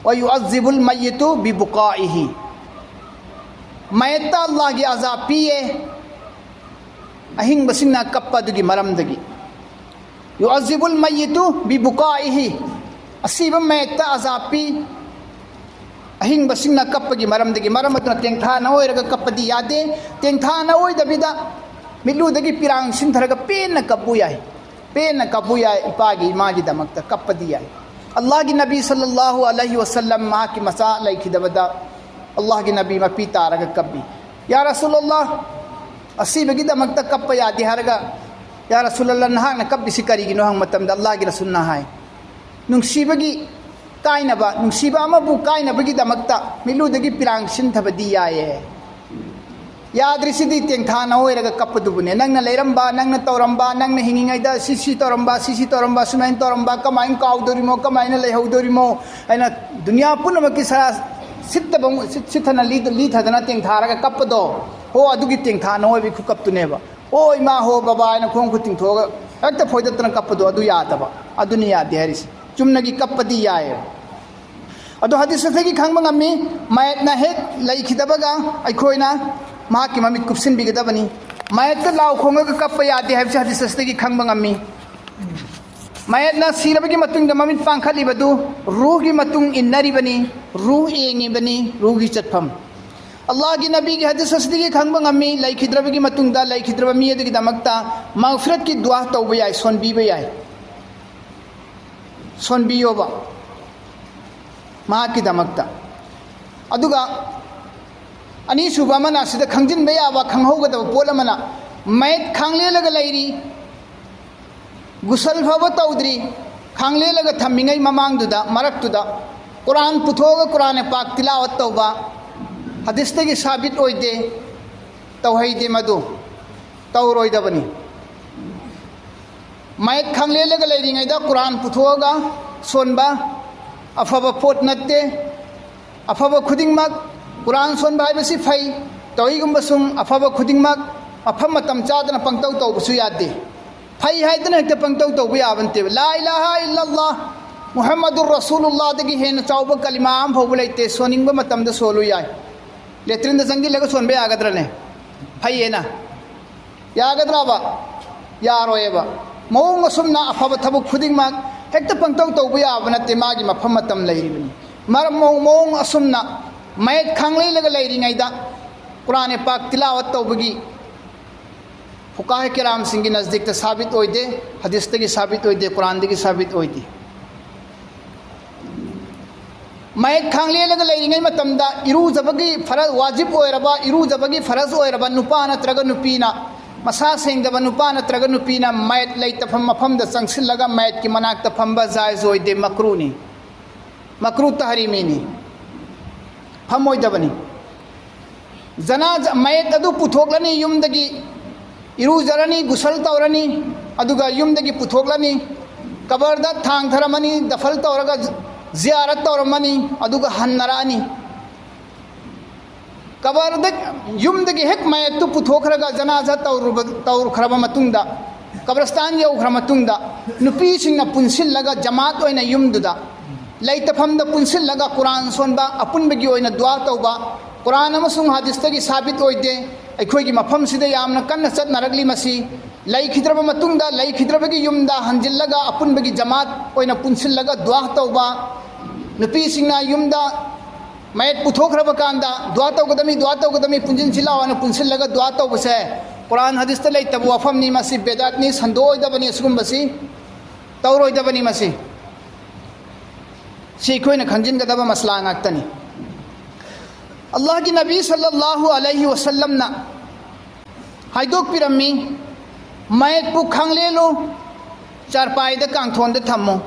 "ꯋꯌꯨꯑꯖꯤꯕꯨꯜ ꯃꯌꯤꯇꯨ ꯕꯤꯕꯨꯀꯥꯏꯍꯤ"꯫ ꯃꯌꯦꯠꯇ ꯑꯜꯂꯥꯍꯒꯤ ꯑꯖꯥ ꯄꯤꯌꯦ, ꯑꯍꯤꯡꯕꯁꯤꯡꯅ ꯀꯞꯄ ꯑꯗꯨꯒꯤ ꯃꯔꯝꯗꯒꯤ꯫ "ꯌꯨꯑꯖꯤꯕꯨꯜ ꯃꯌꯤꯇꯨ ꯕꯤꯕꯨꯀꯥꯏꯍꯤ"꯫ ꯑꯁꯤꯕ ꯃꯌꯦꯠꯇ ꯑꯖꯥ ꯄꯤ, ꯑꯍꯤꯡꯕꯁꯤꯡꯅ ꯀꯞꯄꯒꯤ ꯃꯔꯝꯗꯒꯤ꯫ ꯃꯔꯝ ꯑꯗꯨꯅ ꯇꯦꯡꯊꯥꯅ ꯑꯣꯏꯔꯒ ꯀꯞꯄꯗꯤ ꯌꯥꯗꯦ꯫ ꯇꯦꯡꯊꯥꯅ ꯑꯣꯏꯗꯕꯤꯗ ꯃꯤꯠꯂꯨꯗꯒꯤ ꯄꯤꯔꯥꯡ ꯁꯤꯟꯊꯔꯒ ꯄꯦꯟꯅ ꯀꯞꯄꯨ ꯌꯥꯏ꯫ ꯄꯦꯟꯅ ꯀꯞꯄꯨ ꯌꯥꯏ ꯏꯄꯥꯒꯤ ꯏꯃꯥꯒꯤꯗꯃꯛꯇ ꯀꯞꯄꯗꯤ ꯌꯥꯏ꯫ ꯑꯜꯂꯥꯍꯒꯤ ꯅꯕꯤ ꯁꯜꯂꯜꯂꯥꯍꯨ ꯑꯂꯩꯍꯤ ꯋꯁꯜꯂꯝ ꯃꯍꯥꯛꯀꯤ ꯃꯆꯥ ꯂꯩꯈꯤꯗꯕꯗ ꯑꯜꯂꯥꯍꯒꯤ ꯅꯕꯤ ꯃꯄꯤ ꯇꯥꯔꯒ ꯀꯞꯄꯤ꯫ "ꯌꯥ ꯔꯁꯨꯂꯜꯂꯥꯍ, ꯑꯁꯤꯕꯒꯤꯗꯃꯛꯇ ꯀꯞꯄ ꯌꯥꯗꯦ" ꯍꯥꯏꯔꯒ, "ꯌꯥ ꯔꯁꯨꯂꯜꯂꯥꯍ, ꯅꯍꯥꯛꯅ ꯀꯞꯄꯤꯁꯤ ꯀꯔꯤꯒꯤꯅꯣ?" ꯍꯪꯕ ꯃꯇꯝꯗ ꯑꯜꯂꯥꯍꯒꯤ ꯔꯁꯨꯜꯅ ꯍꯥꯏ, ꯅꯨꯡꯁꯤꯕꯒꯤ ꯀꯥꯏꯅꯕ, ꯅꯨꯡꯁꯤꯕ ꯑꯃꯕꯨ ꯀꯥꯏꯅꯕꯒꯤꯗꯃꯛꯇ ꯃꯤꯠꯂꯨꯗꯒꯤ ꯄꯤꯔꯥꯡ ꯁꯤꯟꯊꯕꯗꯤ ꯌꯥꯏꯌꯦ꯫ ꯌꯥꯗ꯭ꯔꯤꯁꯤꯗꯤ ꯇꯦꯡꯊꯥꯅ ꯑꯣꯏꯔꯒ ꯀꯞꯄꯗꯨꯕꯨꯅꯦ꯫ ꯅꯪꯅ ꯂꯩꯔꯝꯕ, ꯅꯪꯅ ꯇꯧꯔꯝꯕ, ꯅꯪꯅ ꯍꯤꯡꯉꯤꯉꯩꯗ ꯁꯤ ꯁꯤ ꯇꯧꯔꯝꯕ, ꯁꯤ ꯁꯤ ꯇꯧꯔꯝꯕ, ꯁꯨꯃꯥꯏꯅ ꯇꯧꯔꯝꯕ, ꯀꯃꯥꯏꯅ ꯀꯥꯎꯗꯣꯔꯤꯃꯣ, ꯀꯃꯥꯏꯅ ꯂꯩꯍꯧꯗꯣꯔꯤꯃꯣ ꯍꯥꯏꯅ ꯗꯨꯅꯤꯌꯥ ꯄꯨꯝꯅꯃꯛꯀꯤ ꯁꯔꯥ ꯁꯤꯠꯇꯕ, ꯁꯤꯠ-, ꯁꯤꯠꯊꯅ ꯂꯤ-, ꯂꯤꯊꯗꯅ ꯇꯦꯡꯊꯥꯔꯒ ꯀꯞꯄꯗꯣ, ꯍꯣ, ꯑꯗꯨꯒꯤ ꯇꯦꯡꯊꯥꯅ ꯑꯣꯏꯕꯒꯤ ꯈꯨꯀꯞꯇꯨꯅꯦꯕ꯫ "ꯑꯣ ꯏꯃꯥ, ꯍꯣ ꯕꯕꯥ" ꯍꯥꯏꯅ ꯈꯣꯡ ꯈꯨꯠ ꯇꯤꯡꯊꯣꯛꯑꯒ ꯍꯦꯛꯇ ꯐꯣꯏꯗꯠꯇꯅ ꯀꯞꯄꯗꯣ, ꯑꯗꯨ ꯌꯥꯗꯕ꯫ ꯑꯗꯨꯅꯤ ꯌꯥꯗꯦ ꯍꯥꯏꯔꯤꯁꯦ꯫ ꯆꯨꯝꯅꯒꯤ ꯀꯞꯄꯗꯤ ꯌꯥꯏꯌꯦꯕ꯫ ꯑꯗꯣ ꯍꯗꯤꯁ ꯑꯁꯤꯗꯒꯤ ꯈꯪꯕ ꯉꯝꯃꯤ, ꯃꯌꯦꯠꯅ ꯍꯦꯛ ꯂꯩꯈꯤꯗꯕꯒ ꯑꯩꯈꯣꯏꯅ ꯃꯍꯥꯛꯀꯤ ꯃꯃꯤꯠ ꯀꯨꯞꯁꯤꯟꯕꯤꯒꯗꯕꯅꯤ꯫ ꯃꯌꯦꯠꯇ ꯂꯥꯎ ꯈꯣꯡꯉꯒ ꯀꯞꯄ ꯌꯥꯗꯦ ꯍꯥꯏꯕꯁꯤ ꯍꯗꯤꯁ ꯑꯁꯤꯗꯒꯤ ꯈꯪꯕ ꯉꯝꯃꯤ꯫ ꯃꯌꯦꯠꯅ ꯁꯤꯔꯕꯒꯤ ꯃꯇꯨꯡꯗ ꯃꯃꯤꯠ ꯄꯥꯡꯈꯠꯂꯤꯕꯗꯨ ꯔꯨꯍꯒꯤ ꯃꯇꯨꯡ ꯏꯟꯅꯔꯤꯕꯅꯤ, ꯔꯨꯍ ꯌꯦꯡꯉꯤꯕꯅꯤ, ꯔꯨꯍꯒꯤ ꯆꯠꯐꯝ꯫ ꯑꯜꯂꯥꯍꯒꯤ ꯅꯕꯤꯒꯤ ꯍꯗꯤꯁ ꯑꯁꯤꯗꯒꯤ ꯈꯪꯕ ꯉꯝꯃꯤ, ꯂꯩꯈꯤꯗ꯭ꯔꯕꯒꯤ ꯃꯇꯨꯡꯗ ꯂꯩꯈꯤꯗ꯭ꯔꯕ ꯃꯤ ꯑꯗꯨꯒꯤꯗꯃꯛꯇ ꯃꯒꯐꯤꯔꯠꯀꯤ ꯗꯨꯋꯥ ꯇꯧꯕ ꯌꯥꯏ, ꯁꯣꯟꯕꯤꯕ ꯌꯥꯏ꯫ ꯁꯣꯟꯕꯤꯌꯣꯕ ꯃꯍꯥꯛꯀꯤꯗꯃꯛꯇ꯫ ꯑꯗꯨꯒ ꯑꯅꯤꯁꯨꯕ ꯑꯃꯅ, ꯑꯁꯤꯗ ꯈꯪꯖꯤꯟꯕ ꯌꯥꯕ, ꯈꯪꯍꯧꯒꯗꯕ ꯄꯣꯠ ꯑꯃꯅ, ꯃꯌꯦꯠ ꯈꯥꯡꯂꯦꯜꯂꯒ ꯂꯩꯔꯤ, ꯒꯨꯁꯜ ꯐꯥꯎꯕ ꯇꯧꯗ꯭ꯔꯤ, ꯈꯥꯡꯂꯦꯜꯂꯒ ꯊꯝꯃꯤꯉꯩ ꯃꯃꯥꯡꯗꯨꯗ, ꯃꯔꯛꯇꯨꯗ ꯀꯨꯔꯥꯟ ꯄꯨꯊꯣꯛꯑꯒ ꯀꯨꯔꯥꯟ ꯄꯥꯛ ꯇꯤꯂꯥꯋꯠ ꯇꯧꯕ ꯍꯗꯤꯁꯇꯒꯤ ꯁꯥꯕꯤꯠ ꯑꯣꯏꯗꯦ, ꯇꯧꯍꯩꯗꯦ ꯃꯗꯨ꯫ ꯇꯧꯔꯣꯏꯗꯕꯅꯤ꯫ ꯃꯌꯦꯛ ꯈꯪꯂꯦꯜꯂꯒ ꯂꯩꯔꯤꯉꯩꯗ ꯀꯨꯔꯥꯟ ꯄꯨꯊꯣꯛꯑꯒ ꯁꯣꯟꯕ ꯑꯐꯕ ꯄꯣꯠ ꯅꯠꯇꯦ꯫ ꯑꯐꯕ ꯈꯨꯗꯤꯡꯃꯛ, ꯀꯨꯔꯥꯟ ꯁꯣꯟꯕ ꯍꯥꯏꯕꯁꯤ ꯐꯩ, ꯇꯧꯏꯒꯨꯝꯕꯁꯨꯡ ꯑꯐꯕ ꯈꯨꯗꯤꯡꯃꯛ ꯃꯐꯝ ꯃꯇꯝ ꯆꯥꯗꯅ ꯄꯪꯇꯧ ꯇꯧꯕꯁꯨ ꯌꯥꯗꯦ꯫ ꯐꯩ ꯍꯥꯏꯗꯅ ꯍꯦꯛꯇ ꯄꯪꯇꯧ ꯇꯧꯕ ꯌꯥꯕ ꯅꯠꯇꯦꯕ꯫ ꯂꯥ ꯏꯂꯥꯍ ꯏꯜꯂꯜꯂꯥꯍ ꯃꯨꯍꯝꯃꯗꯨꯔ ꯔꯁꯨꯂꯨꯜꯂꯥꯍꯗꯒꯤ ꯍꯦꯟꯅ ꯆꯥꯎꯕ ꯀꯂꯤꯃꯥ ꯑꯃ ꯐꯥꯎꯕ ꯂꯩꯇꯦ꯫ ꯁꯣꯟꯅꯤꯡꯕ ꯃꯇꯝꯗ ꯁꯣꯜꯂꯨ ꯌꯥꯏ꯫ ꯂꯦꯇ꯭ꯔꯤꯟꯗ ꯆꯪꯁꯤꯜꯂꯒ ꯁꯣꯟꯕ ꯌꯥꯒꯗ꯭ꯔꯅꯦ? ꯐꯩꯌꯦꯅ꯫ ꯌꯥꯒꯗ꯭ꯔꯕ? ꯌꯥꯔꯣꯏꯑꯕ꯫ ꯃꯑꯣꯡ ꯑꯁꯨꯝꯅ ꯑꯐꯕ ꯊꯕꯛ ꯈꯨꯗꯤꯡꯃꯛ ꯍꯦꯛꯇ ꯄꯪꯇꯧ ꯇꯧꯕ ꯌꯥꯕ ꯅꯠꯇꯦ, ꯃꯥꯒꯤ ꯃꯐꯝ ꯃꯇꯝ ꯂꯩꯔꯤꯕꯅꯤ꯫ ꯃꯔꯝ ꯃꯑꯣꯡ ꯃꯑꯣꯡ ꯑꯁꯨꯝꯅ ꯃꯌꯦꯛ ꯈꯥꯡꯂꯩꯂꯒ ꯂꯩꯔꯤꯉꯩꯗ ꯀꯨꯔꯥꯟ ꯄꯥꯛ ꯇꯤꯂꯥꯋꯠ ꯇꯧꯕꯒꯤ ꯐꯨꯀꯥꯍ ꯀꯤꯔꯥꯝꯁꯤꯡꯒꯤ ꯅꯖꯗꯤꯛꯇ ꯁꯥꯕꯤꯠ ꯑꯣꯏꯗꯦ, ꯍꯗꯤꯁꯇꯒꯤ ꯁꯥꯕꯤꯠ ꯑꯣꯏꯗꯦ, ꯀꯨꯔꯥꯟꯗꯒꯤ ꯁꯥꯕꯤꯠ ꯑꯣꯏꯗꯦ꯫ ꯃꯌꯦꯛ ꯈꯥꯡꯂꯦꯜꯂꯒ ꯂꯩꯔꯤꯉꯩ ꯃꯇꯝꯗ ꯏꯔꯨꯖꯕꯒꯤ ꯐꯔ-, ꯋꯥꯖꯤꯕ ꯑꯣꯏꯔꯕ, ꯏꯔꯨꯖꯕꯒꯤ ꯐꯔꯖ ꯑꯣꯏꯔꯕ ꯅꯨꯄꯥ ꯅꯠꯇ꯭ꯔꯒ ꯅꯨꯄꯤꯅ, ꯃꯁꯥ ꯁꯦꯡꯗꯕ ꯅꯨꯄꯥ ꯅꯠꯇ꯭ꯔꯒ ꯅꯨꯄꯤꯅ ꯃꯌꯦꯠ ꯂꯩꯇꯐꯝ ꯃꯐꯝꯗ ꯆꯪꯁꯤꯜꯂꯒ ꯃꯌꯦꯠꯀꯤ ꯃꯅꯥꯛꯇ ꯐꯝꯕ ꯖꯥꯏꯖ ꯑꯣꯏꯗꯦ, ꯃꯀ꯭ꯔꯨꯅꯤ꯫ ꯃꯀ꯭ꯔꯨ ꯇꯍꯔꯤꯃꯤꯅꯤ꯫ ꯐꯝꯃꯣꯏꯗꯕꯅꯤ꯫ ꯖꯅꯥꯖ ꯃꯌꯦꯠ ꯑꯗꯨ ꯄꯨꯊꯣꯛꯂꯅꯤ, ꯌꯨꯝꯗꯒꯤ ꯏꯔꯨꯖꯔꯅꯤ, ꯒꯨꯁꯜ ꯇꯧꯔꯅꯤ, ꯑꯗꯨꯒ ꯌꯨꯝꯗꯒꯤ ꯄꯨꯊꯣꯛꯂꯅꯤ꯫ ꯀꯕꯔꯗ ꯊꯥꯡꯊꯔꯝꯃꯅꯤ, ꯗꯐꯜ ꯇꯧꯔꯒ ꯖꯤꯌꯥꯔꯠ ꯇꯧꯔꯝꯃꯅꯤ, ꯑꯗꯨꯒ ꯍꯟꯅꯔꯛꯑꯅꯤ꯫ ꯀꯕꯔꯗ, ꯌꯨꯝꯗꯒꯤ ꯍꯦꯛ ꯃꯌꯦꯠꯇꯨ ꯄꯨꯊꯣꯛꯈ꯭ꯔꯒ ꯖꯅꯥꯖꯥ ꯇꯧꯔꯨꯕ-, ꯇꯧꯈ꯭ꯔꯕ ꯃꯇꯨꯡꯗ, ꯀꯕꯔꯁꯇꯥꯟ ꯌꯧꯈ꯭ꯔ ꯃꯇꯨꯡꯗ, ꯅꯨꯄꯤꯁꯤꯡꯅ ꯄꯨꯟꯁꯤꯜꯂꯒ ꯖꯃꯥꯠ ꯑꯣꯏꯅ ꯌꯨꯝꯗꯨꯗ ꯂꯩꯇꯐꯝꯗ ꯄꯨꯟꯁꯤꯜꯂꯒ ꯀꯨꯔꯥꯟ ꯁꯣꯟꯕ, ꯑꯄꯨꯟꯕꯒꯤ ꯑꯣꯏꯅ ꯗꯨꯋꯥ ꯇꯧꯕ, ꯀꯨꯔꯥꯟ ꯑꯃꯁꯨꯡ ꯍꯗꯤꯁꯇꯒꯤ ꯁꯥꯕꯤꯠ ꯑꯣꯏꯗꯦ꯫ ꯑꯩꯈꯣꯏꯒꯤ ꯃꯐꯝꯁꯤꯗ ꯌꯥꯝꯅ ꯀꯟꯅ ꯆꯠꯅꯔꯛꯂꯤ ꯃꯁꯤ꯫ ꯂꯩꯈꯤꯗ꯭ꯔꯕ ꯃꯇꯨꯡꯗ ꯂꯩꯈꯤꯗ꯭ꯔꯕꯒꯤ ꯌꯨꯝꯗ ꯍꯟꯖꯤꯜꯂꯒ ꯑꯄꯨꯟꯕꯒꯤ ꯖꯃꯥꯠ ꯑꯣꯏꯅ ꯄꯨꯟꯁꯤꯜꯂꯒ ꯗꯨꯋꯥ ꯇꯧꯕ, ꯅꯨꯄꯤꯁꯤꯡꯅ ꯌꯨꯝꯗ ꯃꯌꯦꯠ ꯄꯨꯊꯣꯛꯈ꯭ꯔꯕ ꯀꯥꯟꯗ ꯗꯨꯋꯥ ꯇꯧꯒꯗꯕꯅꯤ, ꯗꯨꯋꯥ ꯇꯧꯒꯗꯕꯅꯤ, ꯄꯨꯟꯁꯤꯟꯁꯤ ꯂꯥꯎ ꯍꯥꯏꯅ ꯄꯨꯟꯁꯤꯜꯂꯒ ꯗꯨꯋꯥ ꯇꯧꯕꯁꯦ ꯀꯨꯔꯥꯟ ꯍꯗꯤꯁꯇ ꯂꯩꯇꯕ ꯋꯥꯐꯝꯅꯤ꯫ ꯃꯁꯤ ꯕꯦꯗꯥꯠꯅꯤ, ꯁꯟꯗꯣꯛꯑꯣꯏꯗꯕꯅꯤ, ꯑꯁꯤꯒꯨꯝꯕꯁꯤ ꯇꯧꯔꯣꯏꯗꯕꯅꯤ꯫ ꯃꯁꯤ, ꯁꯤ ꯑꯩꯈꯣꯏꯅ ꯈꯪꯖꯤꯟꯒꯗꯕ ꯃꯁꯂꯥ ꯉꯥꯛꯇꯅꯤ꯫ ꯑꯜꯂꯥꯍꯒꯤ ꯅꯕꯤ ꯁꯜꯂꯜꯂꯥꯍꯨ ꯑꯂꯩꯍꯤ ꯋꯁꯜꯂꯝꯅ ꯍꯥꯏꯗꯣꯛꯄꯤꯔꯝꯃꯤ, ꯃꯌꯦꯛꯄꯨ ꯈꯥꯡꯂꯦꯜꯂꯨ, ꯆꯥꯔꯄꯥꯏꯗ ꯀꯥꯡꯊꯣꯟꯗ ꯊꯝꯃꯨ꯫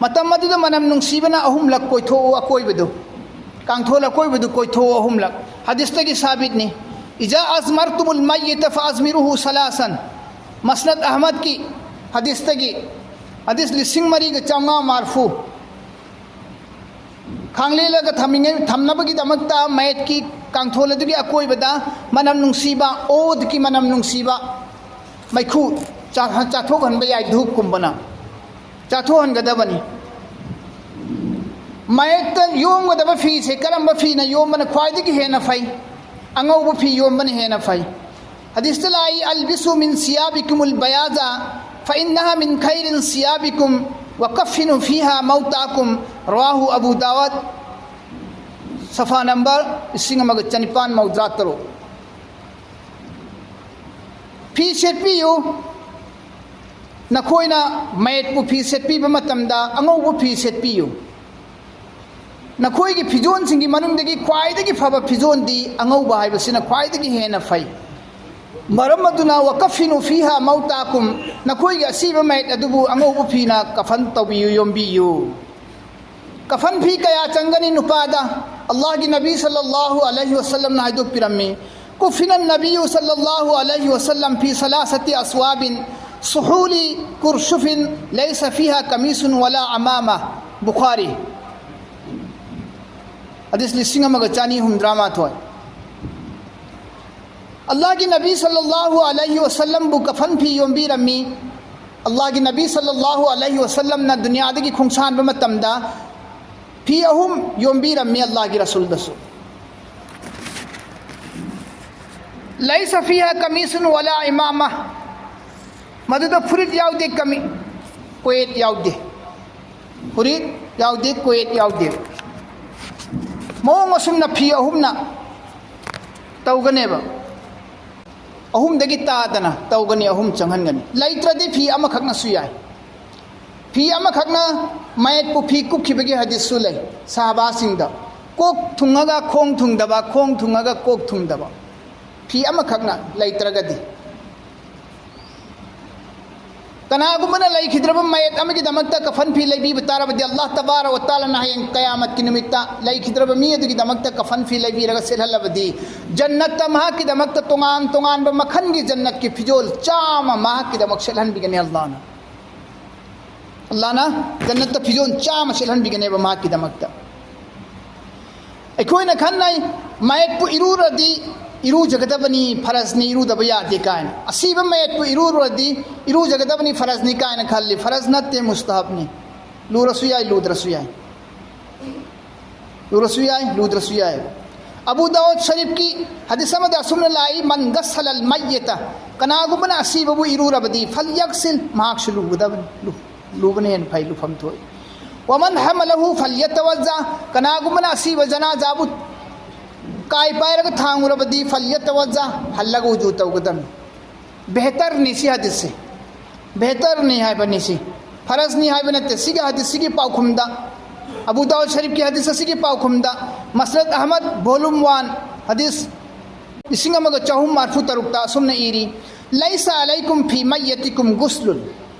ꯃꯇꯝ ꯑꯗꯨꯗ ꯃꯅꯝ ꯅꯨꯡꯁꯤꯕꯅ ꯑꯍꯨꯝꯂꯛ ꯀꯣꯏꯊꯣꯛꯎ ꯑꯀꯣꯏꯕꯗꯨ, ꯀꯥꯡꯊꯣꯟ ꯑꯀꯣꯏꯕꯗꯨ ꯀꯣꯏꯊꯣꯛꯎ ꯑꯍꯨꯝꯂꯛ꯫ ꯍꯗꯤꯁꯇꯒꯤ ꯁꯥꯕꯤꯠꯅꯤ꯫ "ꯏꯖꯥ ꯑꯖꯃꯔꯇꯨꯃꯨꯜ ꯃꯌꯤꯇ ꯐ ꯑꯖꯃꯤꯔꯨꯍꯨ ꯁꯂꯥꯁꯟ"꯫ ꯃꯁꯅꯗ ꯑꯍꯃꯗꯀꯤ ꯍꯗꯤꯁꯇꯒꯤ, ꯍꯗꯤꯁ ꯂꯤꯁꯤꯡ ꯃꯔꯤꯒ ꯆꯥꯝꯃꯉꯥ ꯃꯔꯐꯨ꯫ ꯊꯥꯡꯂꯦꯜꯂꯒ ꯊꯝꯃꯤꯉꯩ, ꯊꯝꯅꯕꯒꯤꯗꯃꯛꯇ ꯃꯌꯦꯠꯀꯤ ꯀꯥꯡꯊꯣꯜ ꯑꯗꯨꯒꯤ ꯑꯀꯣꯏꯕꯗ ꯃꯅꯝ ꯅꯨꯡꯁꯤꯕ, ꯑꯣꯗꯀꯤ ꯃꯅꯝ ꯅꯨꯡꯁꯤꯕ ꯃꯩꯈꯨ ꯆꯥ-, ꯆꯥꯊꯣꯛꯍꯟꯕ ꯌꯥꯏ, ꯙꯨꯞꯀꯨꯝꯕꯅ ꯆꯥꯊꯣꯛꯍꯟꯒꯗꯕꯅꯤ꯫ ꯃꯌꯦꯛꯇ ꯌꯣꯝꯒꯗꯕ ꯐꯤꯁꯦ ꯀꯔꯝꯕ ꯐꯤꯅ ꯌꯣꯝꯕꯅ ꯈ꯭ꯋꯥꯏꯗꯒꯤ ꯍꯦꯟꯅ ꯐꯩ? ꯑꯉꯧꯕ ꯐꯤ ꯌꯣꯝꯕꯅ ꯍꯦꯟꯅ ꯐꯩ꯫ ꯍꯗꯤꯁꯇ ꯂꯥꯛꯏ, "ꯑꯜꯕꯤꯁꯨ ꯃꯤꯟ ꯁꯤꯌꯥꯕꯤꯀꯨꯃꯨꯜ ꯕꯌꯥꯖ, ꯐ ꯏꯟꯅꯍꯥ ꯃꯤꯟ ꯈꯩꯔꯤꯟ ꯁꯤꯌꯥꯕꯤꯀꯨꯝ, ꯋ ꯀꯐꯤꯅꯨ ꯐꯤꯍꯥ ꯃꯧꯇꯥꯀꯨꯝ", ꯔꯋꯥꯍꯨ ꯑꯕꯨ ꯗꯥꯋꯠ, ꯁꯐꯥ ꯅꯝꯕꯔ ꯂꯤꯁꯤꯡ ꯑꯃꯒ ꯆꯅꯤꯄꯥꯟ ꯃꯧꯗ꯭ꯔꯥ ꯇꯔꯨꯛ꯫ ꯐꯤ ꯁꯦꯠꯄꯤꯌꯨ꯫ ꯅꯈꯣꯏꯅ ꯃꯌꯦꯠꯄꯨ ꯐꯤ ꯁꯦꯠꯄꯤꯕ ꯃꯇꯝꯗ ꯑꯉꯧꯕ ꯐꯤ ꯁꯦꯠꯄꯤꯌꯨ꯫ ꯅꯈꯣꯏꯒꯤ ꯐꯤꯖꯣꯜꯁꯤꯡꯒꯤ ꯃꯅꯨꯡꯗꯒꯤ ꯈ꯭ꯋꯥꯏꯗꯒꯤ ꯐꯕ ꯐꯤꯖꯣꯜꯗꯤ ꯑꯉꯧꯕ ꯍꯥꯏꯕꯁꯤꯅ ꯈ꯭ꯋꯥꯏꯗꯒꯤ ꯍꯦꯟꯅ ꯐꯩ꯫ ꯃꯔꯝ ꯑꯗꯨꯅ, "ꯋ ꯀꯐꯤꯅꯨ ꯐꯤꯍꯥ ꯃꯧꯇꯥꯀꯨꯝ", ꯅꯈꯣꯏꯒꯤ ꯑꯁꯤꯕ ꯃꯌꯦꯛ ꯑꯗꯨꯕꯨ ꯑꯉꯧꯕ ꯐꯤꯅ ꯀꯐꯟ ꯇꯧꯕꯤꯌꯨ, ꯌꯣꯝꯕꯤꯌꯨ꯫ ꯀꯐꯟ ꯐꯤ ꯀꯌꯥ ꯆꯪꯒꯅꯤ ꯅꯨꯄꯥꯗ? ꯑꯜꯂꯥꯍꯒꯤ ꯅꯕꯤ ꯁꯜꯂꯜꯂꯥꯍꯨ ꯑꯂꯩꯍꯤ ꯋꯁꯜꯂꯝꯅ ꯍꯥꯏꯗꯣꯛꯄꯤꯔꯝꯃꯤ, "ꯀꯨꯐꯤꯅ ꯅꯕꯤꯌꯨ ꯁꯜꯂꯜꯂꯥꯍꯨ ꯑꯂꯩꯍꯤ ꯋꯁꯜꯂꯝ ꯐꯤ ꯁꯂꯥꯁꯇꯤ ꯑꯁꯋꯥꯕꯤꯟ, ꯁꯨꯍꯨꯂꯤ ꯀꯨꯔꯁꯨꯐꯤꯟ, ꯂꯩꯁ ꯐꯤꯍꯥ ꯀꯃꯤꯁꯨꯟ ꯋꯂꯥ ꯑꯃꯥꯃ"꯫ ꯕꯨꯈꯥꯔꯤ꯫ ꯍꯗꯤꯁ ꯂꯤꯁꯤꯡ ꯑꯃꯒ ꯆꯅꯤ ꯍꯨꯝꯗ꯭ꯔꯥ ꯃꯥꯊꯣꯏ꯫ ꯑꯜꯂꯥꯍꯒꯤ ꯅꯕꯤ ꯁꯜꯂꯜꯂꯥꯍꯨ ꯑꯂꯩꯍꯤ ꯋꯁꯜꯂꯝꯕꯨ ꯀꯐꯟ ꯐꯤ ꯌꯣꯝꯕꯤꯔꯝꯃꯤ꯫ ꯑꯜꯂꯥꯍꯒꯤ ꯅꯕꯤ ꯁꯜꯂꯜꯂꯥꯍꯨ ꯑꯂꯩꯍꯤ ꯋꯁꯜꯂꯝꯅ ꯗꯨꯅꯤꯌꯥꯗꯒꯤ ꯈꯣꯡꯁꯥꯟꯕ ꯃꯇꯝꯗ ꯐꯤ ꯑꯍꯨꯝ ꯌꯣꯝꯕꯤꯔꯝꯃꯤ ꯑꯜꯂꯥꯍꯒꯤ ꯔꯁꯨꯜꯗꯁꯨ꯫ "ꯂꯩꯁ ꯐꯤꯍꯥ ꯀꯃꯤꯁꯨꯟ ꯋꯂꯥ ꯏꯃꯥꯃ", ꯃꯗꯨꯗ ꯐꯨꯔꯤꯠ ꯌꯥꯎꯗꯦ, ꯀꯃꯤ-, ꯀꯣꯌꯦꯠ ꯌꯥꯎꯗꯦ꯫ ꯐꯨꯔꯤꯠ ꯌꯥꯎꯗꯦ, ꯀꯣꯌꯦꯠ ꯌꯥꯎꯗꯦ꯫ ꯃꯑꯣꯡ ꯑꯁꯨꯝꯅ ꯐꯤ ꯑꯍꯨꯝꯅ ꯇꯧꯒꯅꯦꯕ꯫ ꯑꯍꯨꯝꯗꯒꯤ ꯇꯥꯗꯅ ꯇꯧꯒꯅꯤ, ꯑꯍꯨꯝ ꯆꯪꯍꯟꯒꯅꯤ꯫ ꯂꯩꯇ꯭ꯔꯗꯤ ꯐꯤ ꯑꯃꯈꯛꯅꯁꯨ ꯌꯥꯏ꯫ ꯐꯤ ꯑꯃꯈꯛꯅ ꯃꯌꯦꯛꯄꯨ ꯐꯤ ꯀꯨꯞꯈꯤꯕꯒꯤ ꯍꯗꯤꯁꯁꯨ ꯂꯩ꯫ ꯁꯍꯥꯕꯥꯁꯤꯡꯗ ꯀꯣꯛ ꯊꯨꯡꯉꯒ ꯈꯣꯡ ꯊꯨꯡꯗꯕ, ꯈꯣꯡ ꯊꯨꯡꯉꯒ ꯀꯣꯛ ꯊꯨꯡꯗꯕ꯫ ꯐꯤ ꯑꯃꯈꯛꯅ ꯂꯩꯇ꯭ꯔꯒꯗꯤ꯫ ꯀꯅꯥꯒꯨꯝꯕꯅ ꯂꯩꯈꯤꯗ꯭ꯔꯕ ꯃꯌꯦꯛ ꯑꯃꯒꯤꯗꯃꯛꯇ ꯀꯐꯟ ꯐꯤ ꯂꯩꯕꯤꯕ ꯇꯥꯔꯕꯗꯤ, ꯑꯜꯂꯥꯍ ꯇꯕꯥꯔꯛ ꯋ ꯇꯥꯂꯥꯅ ꯍꯌꯦꯡ ꯀꯌꯥꯃꯠꯀꯤ ꯅꯨꯃꯤꯠꯇ ꯂꯩꯈꯤꯗ꯭ꯔꯕ ꯃꯤ ꯑꯗꯨꯒꯤꯗꯃꯛꯇ ꯀꯐꯟ ꯐꯤ ꯂꯩꯕꯤꯔꯒ ꯁꯦꯠꯍꯜꯂꯕꯗꯤ, ꯖꯟꯅꯠꯇ ꯃꯍꯥꯛꯀꯤꯗꯃꯛꯇ ꯇꯣꯉꯥꯟ ꯇꯣꯉꯥꯟꯕ ꯃꯈꯜꯒꯤ ꯖꯟꯅꯠꯀꯤ ꯐꯤꯖꯣꯜ ꯆꯥꯝꯃ ꯃꯍꯥꯛꯀꯤꯗꯃꯛ ꯁꯦꯠꯍꯟꯕꯤꯒꯅꯤ ꯑꯜꯂꯥꯍꯅ꯫ ꯑꯜꯂꯥꯍꯅ ꯖꯟꯅꯠꯇ ꯐꯤꯖꯣꯜ ꯆꯥꯝꯃ ꯁꯦꯠꯍꯟꯕꯤꯒꯅꯦꯕ ꯃꯍꯥꯛꯀꯤꯗꯃꯛꯇ꯫ ꯑꯩꯈꯣꯏꯅ ꯈꯟꯅꯩ, ꯃꯌꯦꯠꯄꯨ ꯏꯔꯨꯔꯗꯤ ꯏꯔꯨꯖꯒꯗꯕꯅꯤ, ꯐꯔꯖꯅꯤ, ꯏꯔꯨꯗꯕ ꯌꯥꯗꯦ ꯀꯥꯏꯅ꯫ ꯑꯁꯤꯕ ꯃꯌꯦꯠꯄꯨ ꯏꯔꯨꯔꯗꯤ ꯏꯔꯨꯖꯒꯗꯕꯅꯤ, ꯐꯔꯖꯅꯤ ꯀꯥꯏꯅ ꯈꯜꯂꯤ꯫ ꯐꯔꯖ ꯅꯠꯇꯦ, ꯃꯨꯁꯇꯍꯕꯅꯤ꯫ ꯂꯨꯔꯁꯨ ꯌꯥꯏ, ꯂꯨꯗ꯭ꯔꯁꯨ ꯌꯥꯏ꯫ ꯂꯨꯔꯁꯨ ꯌꯥꯏ, ꯂꯨꯗ꯭ꯔꯁꯨ ꯌꯥꯏ꯫ ꯑꯕꯨ ꯗꯥꯎꯗ ꯁꯔꯤꯐꯀꯤ ꯍꯗꯤꯁ ꯑꯃꯗ ꯑꯁꯨꯝꯅ ꯂꯥꯛꯏ, "ꯃꯟ ꯒꯁꯁꯂꯜ ꯃꯩꯌꯤꯇ", ꯀꯅꯥꯒꯨꯝꯕꯅ ꯑꯁꯤꯕꯕꯨ ꯏꯔꯨꯔꯕꯗꯤ, "ꯐꯜꯌꯛꯁꯤꯜ", ꯃꯍꯥꯛꯁꯨ ꯂꯨꯒꯗꯕꯅꯤ꯫ ꯂꯨ-, ꯂꯨꯕꯅ ꯍꯦꯟꯅ ꯐꯩ, ꯂꯨꯐꯝ ꯊꯣꯛꯏ꯫ "ꯋꯃꯟ ꯍꯃꯂꯍꯨ ꯐꯜꯌꯇꯋꯖ", ꯀꯅꯥꯒꯨꯝꯕꯅ ꯑꯁꯤꯕ ꯖꯅꯥꯖꯥꯕꯨ ꯀꯥꯏ ꯄꯥꯏꯔꯒ ꯊꯥꯡꯉꯨꯔꯕꯗꯤ, "ꯐꯜꯌꯇꯋꯖ", ꯍꯜꯂꯒ ꯎꯖꯨ ꯇꯧꯒꯗꯕꯅꯤ꯫ ꯕꯦꯍꯇꯔꯅꯤ ꯁꯤ ꯍꯗꯤꯁꯁꯤ꯫ ꯕꯦꯍꯇꯔꯅꯤ ꯍꯥꯏꯕꯅꯤ ꯁꯤ꯫ ꯐꯔꯖꯅꯤ ꯍꯥꯏꯕ ꯅꯠꯇꯦ꯫ ꯁꯤꯒꯤ ꯍꯗꯤꯁꯁꯤꯒꯤ ꯄꯥꯎꯈꯨꯝꯗ, ꯑꯕꯨ ꯗꯥꯎꯗ ꯁꯔꯤꯐꯀꯤ ꯍꯗꯤꯁ ꯑꯁꯤꯒꯤ ꯄꯥꯎꯈꯨꯝꯗ, ꯃꯁꯅꯗ ꯑꯍꯃꯗ, volume one, ꯍꯗꯤꯁ ꯂꯤꯁꯤꯡ ꯑꯃꯒ ꯆꯍꯨꯝ ꯃꯔꯤꯐꯨ ꯇꯔꯨꯛꯇ ꯑꯁꯨꯝꯅ ꯏꯔꯤ, "ꯂꯩꯁ ꯑꯂꯩꯀꯨꯝ ꯐꯤ ꯃꯩꯌꯤꯇꯤꯀꯨꯝ ꯒꯨꯁꯂꯨꯟ",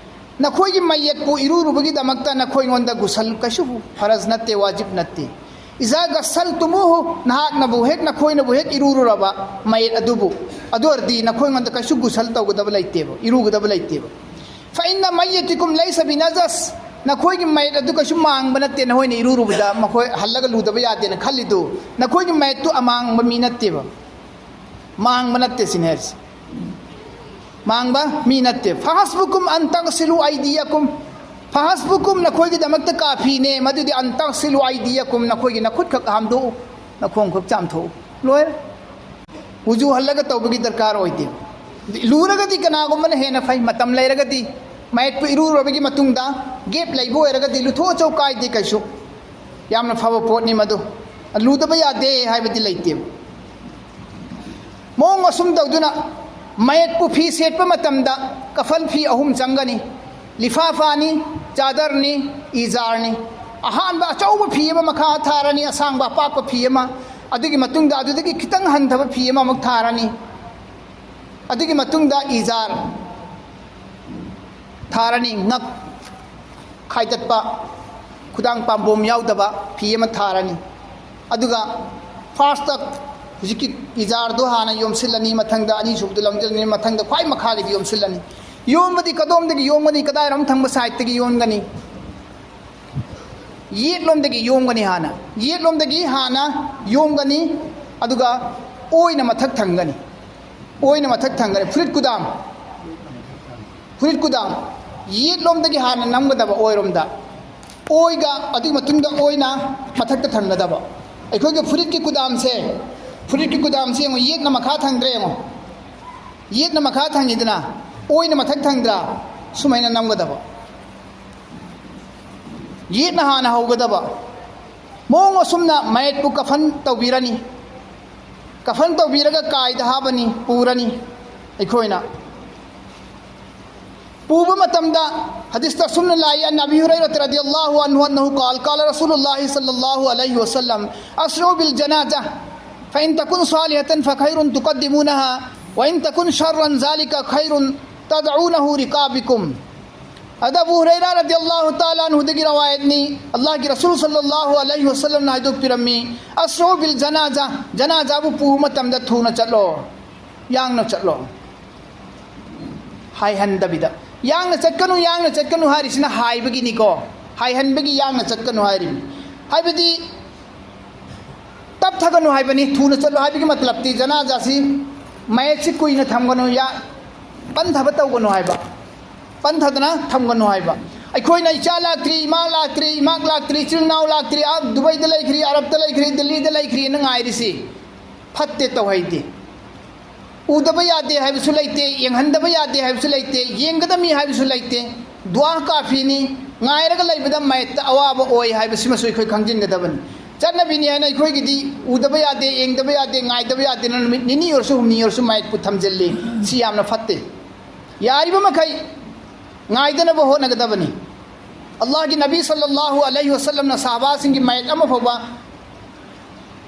ꯅꯈꯣꯏꯒꯤ ꯃꯩꯌꯦꯠꯄꯨ ꯏꯔꯨꯔꯨꯕꯒꯤꯗꯃꯛꯇ ꯅꯈꯣꯏꯉꯣꯟꯗ ꯒꯨꯁꯜ ꯀꯩꯁꯨ ꯐꯔꯖ ꯅꯠꯇꯦ, ꯋꯥꯖꯤꯕ ꯅꯠꯇꯦ꯫ "ꯏꯖꯥ ꯒꯁꯜꯇꯨꯃꯨꯍꯨ", ꯅꯍꯥꯛꯅꯕꯨ ꯍꯦꯛ, ꯅꯈꯣꯏꯅꯕꯨ ꯍꯦꯛ ꯏꯔꯨꯔꯨꯔꯕ ꯃꯩꯌꯦꯠ ꯑꯗꯨꯕꯨ, ꯑꯗꯨ ꯑꯣꯏꯔꯗꯤ ꯅꯈꯣꯏꯉꯣꯟꯗ ꯀꯩꯁꯨ ꯒꯨꯁꯜ ꯇꯧꯒꯗꯕ ꯂꯩꯇꯦꯕ, ꯏꯔꯨꯒꯗꯕ ꯂꯩꯇꯦꯕ꯫ "ꯐ ꯏꯟꯅ ꯃꯩꯌꯤꯇꯤꯀꯨꯝ ꯂꯩꯁ ꯕꯤꯅꯖꯁ", ꯅꯈꯣꯏꯒꯤ ꯃꯩꯌꯦꯠ ꯑꯗꯨ ꯀꯩꯁꯨ ꯃꯥꯡꯕ ꯅꯠꯇꯦ꯫ ꯅꯈꯣꯏꯅ ꯏꯔꯨꯔꯨꯕꯗ ꯃꯈꯣꯏ ꯍꯜꯂꯒ ꯂꯨꯗꯕ ꯌꯥꯗꯦꯅ ꯈꯜꯂꯤꯗꯨ, ꯅꯈꯣꯏꯒꯤ ꯃꯩꯌꯦꯠꯇꯨ ꯑꯃꯥꯡꯕ ꯃꯤ ꯅꯠꯇꯦꯕ, ꯃꯥꯡꯕ ꯅꯠꯇꯦ ꯁꯤꯅꯤ ꯍꯥꯏꯔꯤꯁꯦ꯫ ꯃꯥꯡꯕ ꯃꯤ ꯅꯠꯇꯦ꯫ "ꯐꯍꯁꯕꯨꯀꯨꯝ ꯑꯟ ꯇꯒꯁꯤꯂꯨ ꯑꯩꯗꯤꯌꯀꯨꯝ", ꯐꯍꯁꯕꯨꯀꯨꯝ, ꯅꯈꯣꯏꯒꯤꯗꯃꯛꯇ ꯀꯥꯐꯤꯅꯦ ꯃꯗꯨꯗꯤ, "ꯑꯟ ꯇꯒꯁꯤꯂꯨ ꯑꯩꯗꯤꯌꯀꯨꯝ", ꯅꯈꯣꯏꯒꯤ ꯅꯈꯨꯠꯈꯛ ꯍꯥꯝꯗꯣꯛꯎ, ꯅꯈꯣꯡꯈꯛ ꯆꯥꯝꯊꯣꯛꯎ, ꯂꯣꯏꯔꯦ꯫ ꯎꯖꯨ ꯍꯜꯂꯒ ꯇꯧꯕꯒꯤ ꯗꯔꯀꯥꯔ ꯑꯣꯏꯗꯦ꯫ ꯂꯨꯔꯒꯗꯤ ꯀꯅꯥꯒꯨꯝꯕꯅ ꯍꯦꯟꯅ ꯐꯩ, ꯃꯇꯝ ꯂꯩꯔꯒꯗꯤ꯫ ꯃꯌꯦꯠꯄꯨ ꯏꯔꯨꯔꯕꯒꯤ ꯃꯇꯨꯡꯗ gap ꯂꯩꯕ ꯑꯣꯏꯔꯒꯗꯤ ꯂꯨꯊꯣꯛꯑꯁꯨ ꯀꯥꯏꯗꯦ ꯀꯩꯁꯨ꯫ ꯌꯥꯝꯅ ꯐꯕ ꯄꯣꯠꯅꯤ ꯃꯗꯨ꯫ ꯂꯨꯗꯕ ꯌꯥꯗꯦ ꯍꯥꯏꯕꯗꯤ ꯂꯩꯇꯦꯕ꯫ ꯃꯑꯣꯡ ꯑꯁꯨꯝ ꯇꯧꯗꯨꯅ ꯃꯌꯦꯠꯄꯨ ꯐꯤ ꯁꯦꯠꯄ ꯃꯇꯝꯗ ꯀꯐꯟ ꯐꯤ ꯑꯍꯨꯝ ꯆꯪꯒꯅꯤ꯫ ꯂꯤꯐꯥꯐꯥꯅꯤ, ꯆꯥꯗꯔꯅꯤ, ꯏꯖꯥꯔꯅꯤ꯫ ꯑꯍꯥꯟꯕ ꯑꯆꯧꯕ ꯐꯤ ꯑꯃ ꯃꯈꯥ ꯊꯥꯔꯅꯤ, ꯑꯁꯥꯡꯕ ꯑꯄꯥꯛꯄ ꯐꯤ ꯑꯃ, ꯑꯗꯨꯒꯤ ꯃꯇꯨꯡꯗ ꯑꯗꯨꯗꯒꯤ ꯈꯤꯇꯪ ꯍꯟꯊꯕ ꯐꯤ ꯑꯃꯃꯨꯛ ꯊꯥꯔꯅꯤ꯫ ꯑꯗꯨꯒꯤ ꯃꯇꯨꯡꯗ ꯏꯖꯥꯔ ꯊꯥꯔꯅꯤ, ꯉꯛ ꯈꯥꯏꯗꯠꯄ, ꯈꯨꯗꯥꯡ ꯄꯥꯝꯕꯣꯝ ꯌꯥꯎꯗꯕ ꯐꯤ ꯑꯃ ꯊꯥꯔꯅꯤ꯫ ꯑꯗꯨꯒ first ꯍꯧꯖꯤꯛꯀꯤ ꯏꯖꯥꯔꯗꯣ ꯍꯥꯟꯅ ꯌꯣꯝꯁꯤꯜꯂꯅꯤ, ꯃꯊꯪꯗ ꯑꯅꯤꯁꯨꯕꯗꯣ ꯂꯣꯝꯁꯤꯜꯂꯅꯤ, ꯃꯊꯪꯗ ꯈ꯭ꯋꯥꯏ ꯃꯈꯥꯒꯤꯗꯤ ꯌꯣꯝꯁꯤꯜꯂꯅꯤ꯫ ꯌꯣꯝꯕꯗꯤ ꯀꯗꯣꯝꯗꯒꯤ ꯌꯣꯝꯒꯅꯤ? ꯀꯗꯥꯏꯔꯣꯝ ꯊꯪꯕ sideꯇꯒꯤ ꯌꯣꯝꯒꯅꯤ? ꯌꯦꯠꯂꯣꯝꯗꯒꯤ ꯌꯣꯝꯒꯅꯤ ꯍꯥꯟꯅ꯫ ꯌꯦꯠꯂꯣꯝꯗꯒꯤ ꯍꯥꯟꯅ ꯌꯣꯝꯒꯅꯤ, ꯑꯗꯨꯒ ꯑꯣꯏꯅ ꯃꯊꯛ ꯊꯪꯒꯅꯤ꯫ ꯑꯣꯏꯅ ꯃꯊꯛ ꯊꯪꯒꯅꯤ꯫ ꯐꯨꯔꯤꯠ ꯀꯨꯗꯥꯝ, ꯐꯨꯔꯤꯠ ꯀꯨꯗꯥꯝ ꯌꯦꯠꯂꯣꯝꯗꯒꯤ ꯍꯥꯟꯅ ꯅꯝꯒꯗꯕ ꯑꯣꯏꯔꯣꯝꯗ꯫ ꯑꯣꯏꯒ ꯑꯗꯨꯒꯤ ꯃꯇꯨꯡꯗ ꯑꯣꯏꯅ ꯃꯊꯛꯇ ꯊꯪꯒꯗꯕ꯫ ꯑꯩꯈꯣꯏꯒꯤ ꯐꯨꯔꯤꯠꯀꯤ ꯀꯨꯗꯥꯝꯁꯦ, ꯐꯨꯔꯤꯠꯀꯤ ꯀꯨꯗꯥꯝꯁꯦ ꯌꯦꯡꯉꯣ, ꯌꯦꯠꯅ ꯃꯈꯥ ꯊꯪꯗ꯭ꯔꯦ ꯌꯦꯡꯉꯣ꯫ ꯌꯦꯠꯅ ꯃꯈꯥ ꯊꯪꯉꯤꯗꯅ, ꯑꯣꯏꯅ ꯃꯊꯛ ꯊꯪꯗ꯭ꯔꯥ? ꯁꯨꯃꯥꯏꯅ ꯅꯝꯒꯗꯕ꯫ ꯌꯦꯠꯅ ꯍꯥꯟꯅ ꯍꯧꯒꯗꯕ꯫ ꯃꯑꯣꯡ ꯑꯁꯨꯝꯅ ꯃꯌꯦꯠꯄꯨ ꯀꯐꯟ ꯇꯧꯕꯤꯔꯅꯤ꯫ ꯀꯐꯟ ꯇꯧꯕꯤꯔꯒ ꯀꯥꯏꯗ ꯍꯥꯞꯄꯅꯤ, ꯄꯨꯔꯅꯤ꯫ ꯑꯩꯈꯣꯏꯅ ꯄꯨꯕ ꯃꯇꯝꯗ ꯍꯗꯤꯁꯇ ꯑꯁꯨꯝꯅ ꯂꯥꯛꯏ, عن أبي هريرة رضي الله عنه أنه قال، قال رسول الله صلى الله عليه وسلم، أسرعوا بالجنازة، فإن تكن صالحة فخير تقدمونها، وإن تكن شرا ذلك خير تضعونه رقابكم. ꯑꯗ ꯑꯕꯨ ꯍꯨꯔꯩꯔꯥ ꯔꯗꯤꯌꯜꯂꯥꯍꯨ ꯇꯥꯂꯥ ꯑꯟꯍꯨꯗꯒꯤ ꯔꯋꯥꯌꯠꯅꯤ, ꯑꯜꯂꯥꯍꯒꯤ ꯔꯁꯨꯜ ꯁꯜꯂꯜꯂꯥꯍꯨ ꯑꯂꯩꯍꯤ ꯋꯁꯜꯂꯝꯅ ꯍꯥꯏꯗꯣꯛꯄꯤꯔꯝꯃꯤ, "ꯑꯁꯔꯨ ꯕꯤꯜ ꯖꯅꯥꯖꯥ, ꯖꯅꯥꯖꯥꯕꯨ ꯄꯨꯕ ꯃꯇꯝꯗ ꯊꯨꯅ ꯆꯠꯂꯣ, ꯌꯥꯡꯅ ꯆꯠꯂꯣ, ꯍꯥꯏꯍꯟꯗꯕꯤꯗ"꯫ ꯌꯥꯡꯅ ꯆꯠꯀꯅꯨ, ꯌꯥꯡꯅ ꯆꯠꯀꯅꯨ ꯍꯥꯏꯔꯤꯁꯤꯅ ꯍꯥꯏꯕꯒꯤꯅꯤꯀꯣ, ꯍꯥꯏꯍꯟꯕꯒꯤ ꯌꯥꯡꯅ ꯆꯠꯀꯅꯨ ꯍꯥꯏꯔꯤꯕꯅꯤ꯫ ꯍꯥꯏꯕꯗꯤ ꯇꯞꯊꯒꯅꯨ ꯍꯥꯏꯕꯅꯤ, ꯊꯨꯅ ꯆꯠꯂꯣ ꯍꯥꯏꯕꯒꯤ ꯃꯇꯂꯕꯇꯤ ꯖꯅꯥꯖꯥꯁꯤ, ꯃꯌꯦꯛꯁꯤ ꯀꯨꯏꯅ ꯊꯝꯒꯅꯨ, ꯌꯥ-, ꯄꯟꯊꯕ ꯇꯧꯒꯅꯨ ꯍꯥꯏꯕ, ꯄꯟꯊꯗꯅ ꯊꯝꯒꯅꯨ ꯍꯥꯏꯕ꯫ ꯑꯩꯈꯣꯏꯅ ꯏꯆꯥ ꯂꯥꯛꯇ꯭ꯔꯤ, ꯏꯃꯥ ꯂꯥꯛꯇ꯭ꯔꯤ, ꯏꯃꯥꯛ ꯂꯥꯛꯇ꯭ꯔꯤ, ꯏꯆꯤꯜ ꯏꯅꯥꯎ ꯂꯥꯛꯇ꯭ꯔꯤ, ꯑꯥ ꯗꯨꯕꯩꯗ ꯂꯩꯈ꯭ꯔꯤ, ꯑꯔꯕꯇ ꯂꯩꯈ꯭ꯔꯤ, ꯗꯤꯜꯂꯤꯗ ꯂꯩꯈ꯭ꯔꯤꯅ ꯉꯥꯏꯔꯤꯁꯤ ꯐꯠꯇꯦ, ꯇꯧꯍꯩꯗꯦ꯫ ꯎꯗꯕ ꯌꯥꯗꯦ ꯍꯥꯏꯕꯁꯨ ꯂꯩꯇꯦ, ꯌꯦꯡꯍꯟꯗꯕ ꯌꯥꯗꯦ ꯍꯥꯏꯕꯁꯨ ꯂꯩꯇꯦ, ꯌꯦꯡꯒꯗꯕꯅꯤ ꯍꯥꯏꯕꯁꯨ ꯂꯩꯇꯦ꯫ ꯗꯨꯋꯥ ꯀꯥꯐꯤꯅꯤ, ꯉꯥꯏꯔꯒ ꯂꯩꯕꯗ ꯃꯌꯦꯠꯇ ꯑꯋꯥꯕ ꯑꯣꯏ ꯍꯥꯏꯕꯁꯤꯃꯁꯨ ꯑꯩꯈꯣꯏ ꯈꯪꯖꯤꯟꯒꯗꯕꯅꯤ꯫ ꯆꯠꯅꯕꯤꯅꯤ ꯍꯥꯏꯅ ꯑꯩꯈꯣꯏꯒꯤꯗꯤ ꯎꯗꯕ ꯌꯥꯗꯦ, ꯌꯦꯡꯗꯕ ꯌꯥꯗꯦ, ꯉꯥꯏꯗꯕ ꯌꯥꯗꯦꯅ ꯅꯨꯃꯤꯠ ꯅꯤꯅꯤ ꯑꯣꯏꯔꯁꯨ ꯍꯨꯝꯅꯤ ꯑꯣꯏꯔꯁꯨ ꯃꯌꯦꯠꯄꯨ ꯊꯝꯖꯤꯜꯂꯤ꯫ ꯁꯤ ꯌꯥꯝꯅ ꯐꯠꯇꯦ꯫ ꯌꯥꯔꯤꯕ ꯃꯈꯩ ꯉꯥꯏꯗꯅꯕ ꯍꯣꯠꯅꯒꯗꯕꯅꯤ꯫ ꯑꯜꯂꯥꯍꯒꯤ ꯅꯕꯤ ꯁꯜꯂꯜꯂꯥꯍꯨ ꯑꯂꯩꯍꯤ ꯋꯁꯜꯂꯝꯅ ꯁꯍꯥꯕꯥꯁꯤꯡꯒꯤ ꯃꯌꯦꯛ ꯑꯃ ꯐꯥꯎꯕ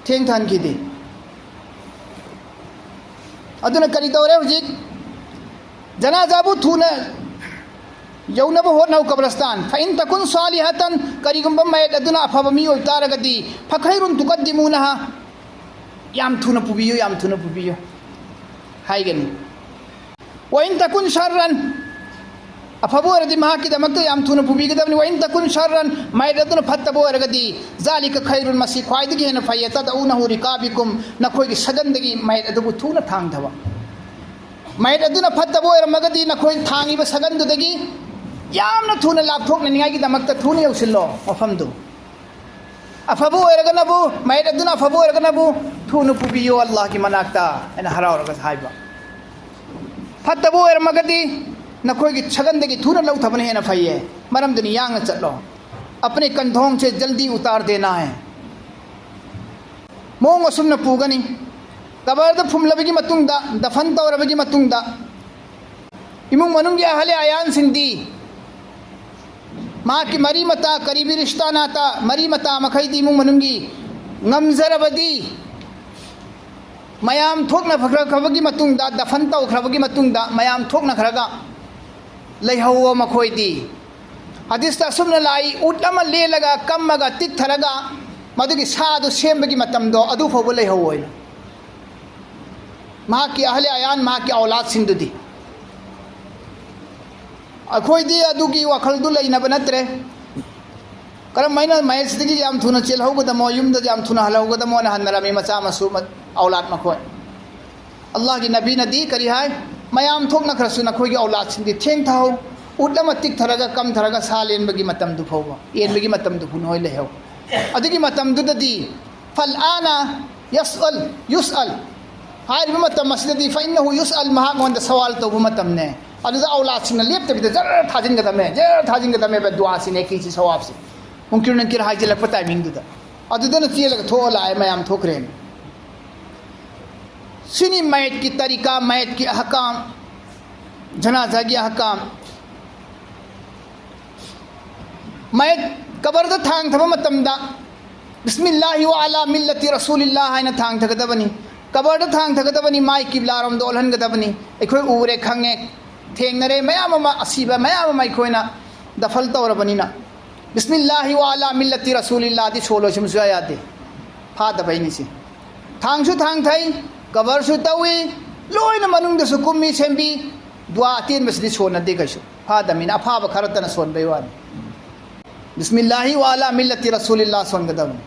ꯊꯦꯡꯊꯍꯟꯈꯤꯗꯦ꯫ ꯑꯗꯨꯅ ꯀꯔꯤ ꯇꯧꯔꯦ ꯍꯧꯖꯤꯛ? ꯖꯅꯥꯖꯥꯕꯨ ꯊꯨꯅ ꯌꯧꯅꯕ ꯍꯣꯠꯅꯧ ꯀꯕꯔꯁꯇꯥꯟ꯫ ꯐꯏꯟ ꯇꯀꯨꯟ ꯁꯥꯂꯤꯍꯇꯟ, ꯀꯔꯤꯒꯨꯝꯕ ꯃꯌꯦꯛ ꯑꯗꯨꯅ ꯑꯐꯕ ꯃꯤ ꯑꯣꯏꯇꯥꯔꯒꯗꯤ, ꯐꯈꯩꯔꯨꯟ ꯇꯨꯀꯗꯤꯃꯨꯅꯍ, ꯌꯥꯝ ꯊꯨꯅ ꯄꯨꯕꯤꯌꯨ, ꯌꯥꯝ ꯊꯨꯅ ꯄꯨꯕꯤꯌꯨ ꯍꯥꯏꯒꯅꯤ꯫ ꯋꯥꯏꯟ ꯇꯀꯨꯟ ꯁꯔꯔꯟ, ꯑꯐꯕ ꯑꯣꯏꯔꯗꯤ ꯃꯍꯥꯛꯀꯤꯗꯃꯛꯇ ꯌꯥꯝ ꯊꯨꯅ ꯄꯨꯕꯤꯒꯗꯕꯅꯤ꯫ "ꯋꯥꯏꯟ ꯇꯀꯨꯟ ꯁꯔ꯭ꯔꯟ", ꯃꯌꯦꯛ ꯑꯗꯨꯅ ꯐꯠꯇꯕ ꯑꯣꯏꯔꯒꯗꯤ, "ꯖꯥꯂꯤꯀ ꯈꯩꯔꯨꯟ", ꯃꯁꯤ ꯈ꯭ꯋꯥꯏꯗꯒꯤ ꯍꯦꯟꯅ ꯐꯩꯌꯦ꯫ "ꯇꯗꯎꯅꯍꯨ ꯔꯤꯀꯥꯕꯤꯀꯨꯝ", ꯅꯈꯣꯏꯒꯤ ꯁꯒꯟꯗꯒꯤ ꯃꯌꯦꯛ ꯑꯗꯨꯕꯨ ꯊꯨꯅ ꯊꯥꯡꯊꯕ꯫ ꯃꯌꯦꯛ ꯑꯗꯨꯅ ꯐꯠꯇꯕ ꯑꯣꯏꯔꯝꯃꯒꯗꯤ, ꯅꯈꯣꯏ ꯊꯥꯡꯉꯤꯕ ꯁꯒꯟꯗꯨꯗꯒꯤ ꯌꯥꯝꯅ ꯊꯨꯅ ꯂꯥꯞꯊꯣꯛꯅꯅꯤꯡꯉꯥꯏꯒꯤꯗꯃꯛꯇ ꯊꯨꯅ ꯌꯧꯁꯤꯜꯂꯣ ꯃꯐꯝꯗꯨ꯫ ꯑꯐꯕ ꯑꯣꯏꯔꯒꯅꯕꯨ, ꯃꯌꯦꯛ ꯑꯗꯨꯅ ꯑꯐꯕ ꯑꯣꯏꯔꯒꯅꯕꯨ, "ꯊꯨꯅ ꯄꯨꯕꯤꯌꯣ ꯑꯜꯂꯥꯍꯒꯤ ꯃꯅꯥꯛꯇ" ꯍꯥꯏꯅ ꯍꯔꯥꯎꯔꯒ ꯍꯥꯏꯕ꯫ ꯐꯠꯇꯕ ꯑꯣꯏꯔꯝꯃꯒꯗꯤ, "ꯅꯈꯣꯏꯒꯤ ꯁꯒꯟꯗꯒꯤ ꯊꯨꯅ ꯂꯧꯊꯕꯅ ꯍꯦꯟꯅ ꯐꯩꯌꯦ, ꯃꯔꯝꯗꯨꯅ ꯌꯥꯡꯅ ꯆꯠꯂꯣ꯫ ꯑꯄꯅꯦ ꯀꯟꯙꯣꯡ ꯁꯦ ꯖꯜꯗꯤ ꯎꯇꯥꯔ ꯗꯦꯅꯥ ꯍꯦ"꯫ ꯃꯑꯣꯡ ꯑꯁꯨꯝꯅ ꯄꯨꯒꯅꯤ꯫ ꯀꯕꯔꯗ ꯐꯨꯝꯂꯕꯒꯤ ꯃꯇꯨꯡꯗ, ꯗꯐꯟ ꯇꯧꯔꯕꯒꯤ ꯃꯇꯨꯡꯗ, ꯏꯃꯨꯡ ꯃꯅꯨꯡꯒꯤ ꯑꯍꯂꯦ ꯑꯌꯥꯟꯁꯤꯡꯗꯤ, ꯃꯍꯥꯛꯀꯤ ꯃꯔꯤ ꯃꯇꯥ, ꯀꯔꯤꯕꯤ ꯔꯤꯁꯇꯥ ꯅꯥꯇꯥ, ꯃꯔꯤ ꯃꯇꯥ ꯃꯈꯩꯗꯤ ꯏꯃꯨꯡ ꯃꯅꯨꯡꯒꯤ ꯉꯝꯖꯔꯕꯗꯤ, ꯃꯌꯥꯝ ꯊꯣꯛꯅꯈ꯭ꯔꯕꯒꯤ ꯃꯇꯨꯡꯗ, ꯗꯐꯟ ꯇꯧꯈ꯭ꯔꯕꯒꯤ ꯃꯇꯨꯡꯗ, ꯃꯌꯥꯝ ꯊꯣꯛꯅꯈ꯭ꯔꯒ ꯂꯩꯍꯧꯋꯣ ꯃꯈꯣꯏꯗꯤ꯫ ꯍꯗꯤꯁꯇ ꯑꯁꯨꯝꯅ ꯂꯥꯛꯏ, ꯎꯠ ꯑꯃ ꯂꯦꯜꯂꯒ, ꯀꯝꯃꯒ, ꯇꯤꯛꯊꯔꯒ, ꯃꯗꯨꯒꯤ ꯁꯥꯗꯨ ꯁꯦꯝꯕꯒꯤ ꯃꯇꯝꯗꯣ ꯑꯗꯨ ꯐꯥꯎꯕ ꯂꯩꯍꯧꯋꯣ꯫ ꯃꯍꯥꯛꯀꯤ ꯑꯍꯂꯦ ꯑꯌꯥꯟ, ꯃꯍꯥꯛꯀꯤ ꯑꯧꯂꯥꯗꯁꯤꯡꯗꯨꯗꯤ꯫ ꯑꯩꯈꯣꯏꯗꯤ ꯑꯗꯨꯒꯤ ꯋꯥꯈꯜꯗꯨ ꯂꯩꯅꯕ ꯅꯠꯇ꯭ꯔꯦ꯫ ꯀꯔꯝ ꯍꯥꯏꯅ ꯃꯁꯖꯤꯗꯇꯒꯤ ꯌꯥꯝ ꯊꯨꯅ ꯆꯦꯜꯍꯧꯒꯗꯃꯣ, ꯌꯨꯝꯗ ꯌꯥꯝ ꯊꯨꯅ ꯍꯜꯍꯧꯒꯗꯃꯣꯅ ꯍꯟꯅꯔꯝꯃꯤ ꯃꯆꯥ ꯃꯁꯨ, ꯃ-, ꯑꯧꯂꯥꯗ ꯃꯈꯣꯏ꯫ ꯑꯜꯂꯥꯍꯒꯤ ꯅꯕꯤꯅꯗꯤ ꯀꯔꯤ ꯍꯥꯏ? "ꯃꯌꯥꯝ ꯊꯣꯛꯅꯈ꯭ꯔꯁꯨ ꯅꯈꯣꯏꯒꯤ ꯑꯧꯂꯥꯗꯁꯤꯡꯗꯤ ꯊꯦꯡꯊꯍꯧ, ꯎꯠ ꯑꯃ ꯇꯤꯛꯊꯔꯒ, ꯀꯝꯊꯔꯒ ꯁꯥ ꯂꯦꯟꯕꯒꯤ ꯃꯇꯝꯗꯨ ꯐꯥꯎꯕ, ꯌꯦꯟꯕꯒꯤ ꯃꯇꯝꯗꯨ ꯐꯥꯎ ꯅꯈꯣꯏ ꯂꯩꯍꯧ"꯫ ꯑꯗꯨꯒꯤ ꯃꯇꯝꯗꯨꯗꯗꯤ, "ꯐꯜ ꯑꯥꯅ ꯌꯁꯑꯜ ꯌꯨꯁꯑꯜ" ꯍꯥꯏꯔꯤꯕ ꯃꯇꯝ ꯑꯁꯤꯗꯗꯤ, "ꯐꯏꯟꯅꯍꯨ ꯌꯨꯁꯑꯜ", ꯃꯍꯥꯛꯉꯣꯟꯗ ꯁꯋꯥꯜ ꯇꯧꯕ ꯃꯇꯝꯅꯦ꯫ ꯑꯗꯨꯗ ꯑꯧꯂꯥꯗꯁꯤꯡꯅ ꯂꯦꯞꯇꯕꯤꯗ ꯖꯔ ꯊꯥꯖꯤꯟꯒꯗꯕꯅꯦ, ꯖꯔ ꯊꯥꯖꯤꯟꯒꯗꯕꯅꯦꯕ, ꯗꯨꯋꯥꯁꯤ, ꯅꯦꯀꯤꯁꯤ, ꯁꯋꯥꯕꯁꯤ꯫ ꯃꯨꯟꯀꯤꯔ ꯅꯀꯤꯔ ꯍꯥꯏꯖꯤꯜꯂꯛꯄ ꯇꯥꯏꯃꯤꯡꯗꯨꯗ꯫ ꯑꯗꯨꯗꯅ ꯆꯦꯜꯂꯒ ꯊꯣꯛꯑ ꯂꯥꯛꯑꯦ, ꯃꯌꯥꯝ ꯊꯣꯛꯈ꯭ꯔꯦꯅ꯫ ꯁꯤꯅꯤ ꯃꯌꯦꯠꯀꯤ ꯇꯔꯤꯀꯥ, ꯃꯌꯦꯠꯀꯤ ꯑꯍꯀꯥꯝ, ꯖꯅꯥꯖꯥꯒꯤ ꯑꯍꯀꯥꯝ꯫ ꯃꯌꯦꯛ ꯀꯕꯔꯗ ꯊꯥꯡꯊꯕ ꯃꯇꯝꯗ, "ꯕꯤꯁꯃꯤꯜꯂꯥꯍꯤ ꯋ ꯑꯂꯥ ꯃꯤꯜꯂꯇꯤ ꯔꯁꯨꯂꯤꯜꯂꯥ" ꯍꯥꯏꯅ ꯊꯥꯡꯊꯒꯗꯕꯅꯤ꯫ ꯀꯕꯔꯗ ꯊꯥꯡꯊꯒꯗꯕꯅꯤ, ꯃꯥꯏ ꯀꯤꯕ꯭ꯂꯥꯔꯣꯝꯗ ꯑꯣꯜꯍꯟꯒꯗꯕꯅꯤ꯫ ꯑꯩꯈꯣꯏ ꯎꯔꯦ, ꯈꯪꯉꯦ, ꯊꯦꯡꯅꯔꯦ, ꯃꯌꯥꯝ ꯑꯃ, ꯑꯁꯤꯕ ꯃꯌꯥꯝ ꯑꯃ ꯑꯩꯈꯣꯏꯅ ꯗꯐꯜ ꯇꯧꯔꯕꯅꯤꯅ꯫ "ꯕꯤꯁꯃꯤꯜꯂꯥꯍꯤ ꯋ ꯑꯂꯥ ꯃꯤꯜꯂꯇꯤ ꯔꯁꯨꯂꯤꯜꯂꯥꯗꯤ" ꯁꯣꯜꯂꯣꯏ, ꯁꯤꯃ ꯁꯨꯡꯌꯥ ꯌꯥꯗꯦ꯫ ꯐꯥꯗꯕꯩꯅꯤ ꯁꯤ꯫ ꯊꯥꯡꯁꯨ ꯊꯥꯡꯊꯩ, ꯀꯕꯔꯁꯨ ꯇꯧꯏ, ꯂꯣꯏꯅ ꯃꯅꯨꯡꯗꯁꯨ ꯀꯨꯝꯃꯤ, ꯁꯦꯝꯕꯤ꯫ ꯗꯨꯋꯥ ꯑꯇꯦꯟꯕꯁꯤꯗꯤ ꯁꯣꯟꯅꯗꯦ ꯀꯩꯁꯨ꯫ ꯐꯥꯗꯃꯤꯅ ꯑꯐꯥꯕ ꯈꯔꯇꯅ ꯁꯣꯟꯕꯩ ꯋꯥꯅꯤ꯫ ꯕꯤꯁꯃꯤꯜꯂꯥꯍꯤ ꯋꯥ ꯑꯂꯥ ꯃꯤꯜꯂꯇꯤ ꯔꯁꯨꯂꯤꯜꯂꯥ ꯁꯣꯟꯒꯗꯕꯅꯤ꯫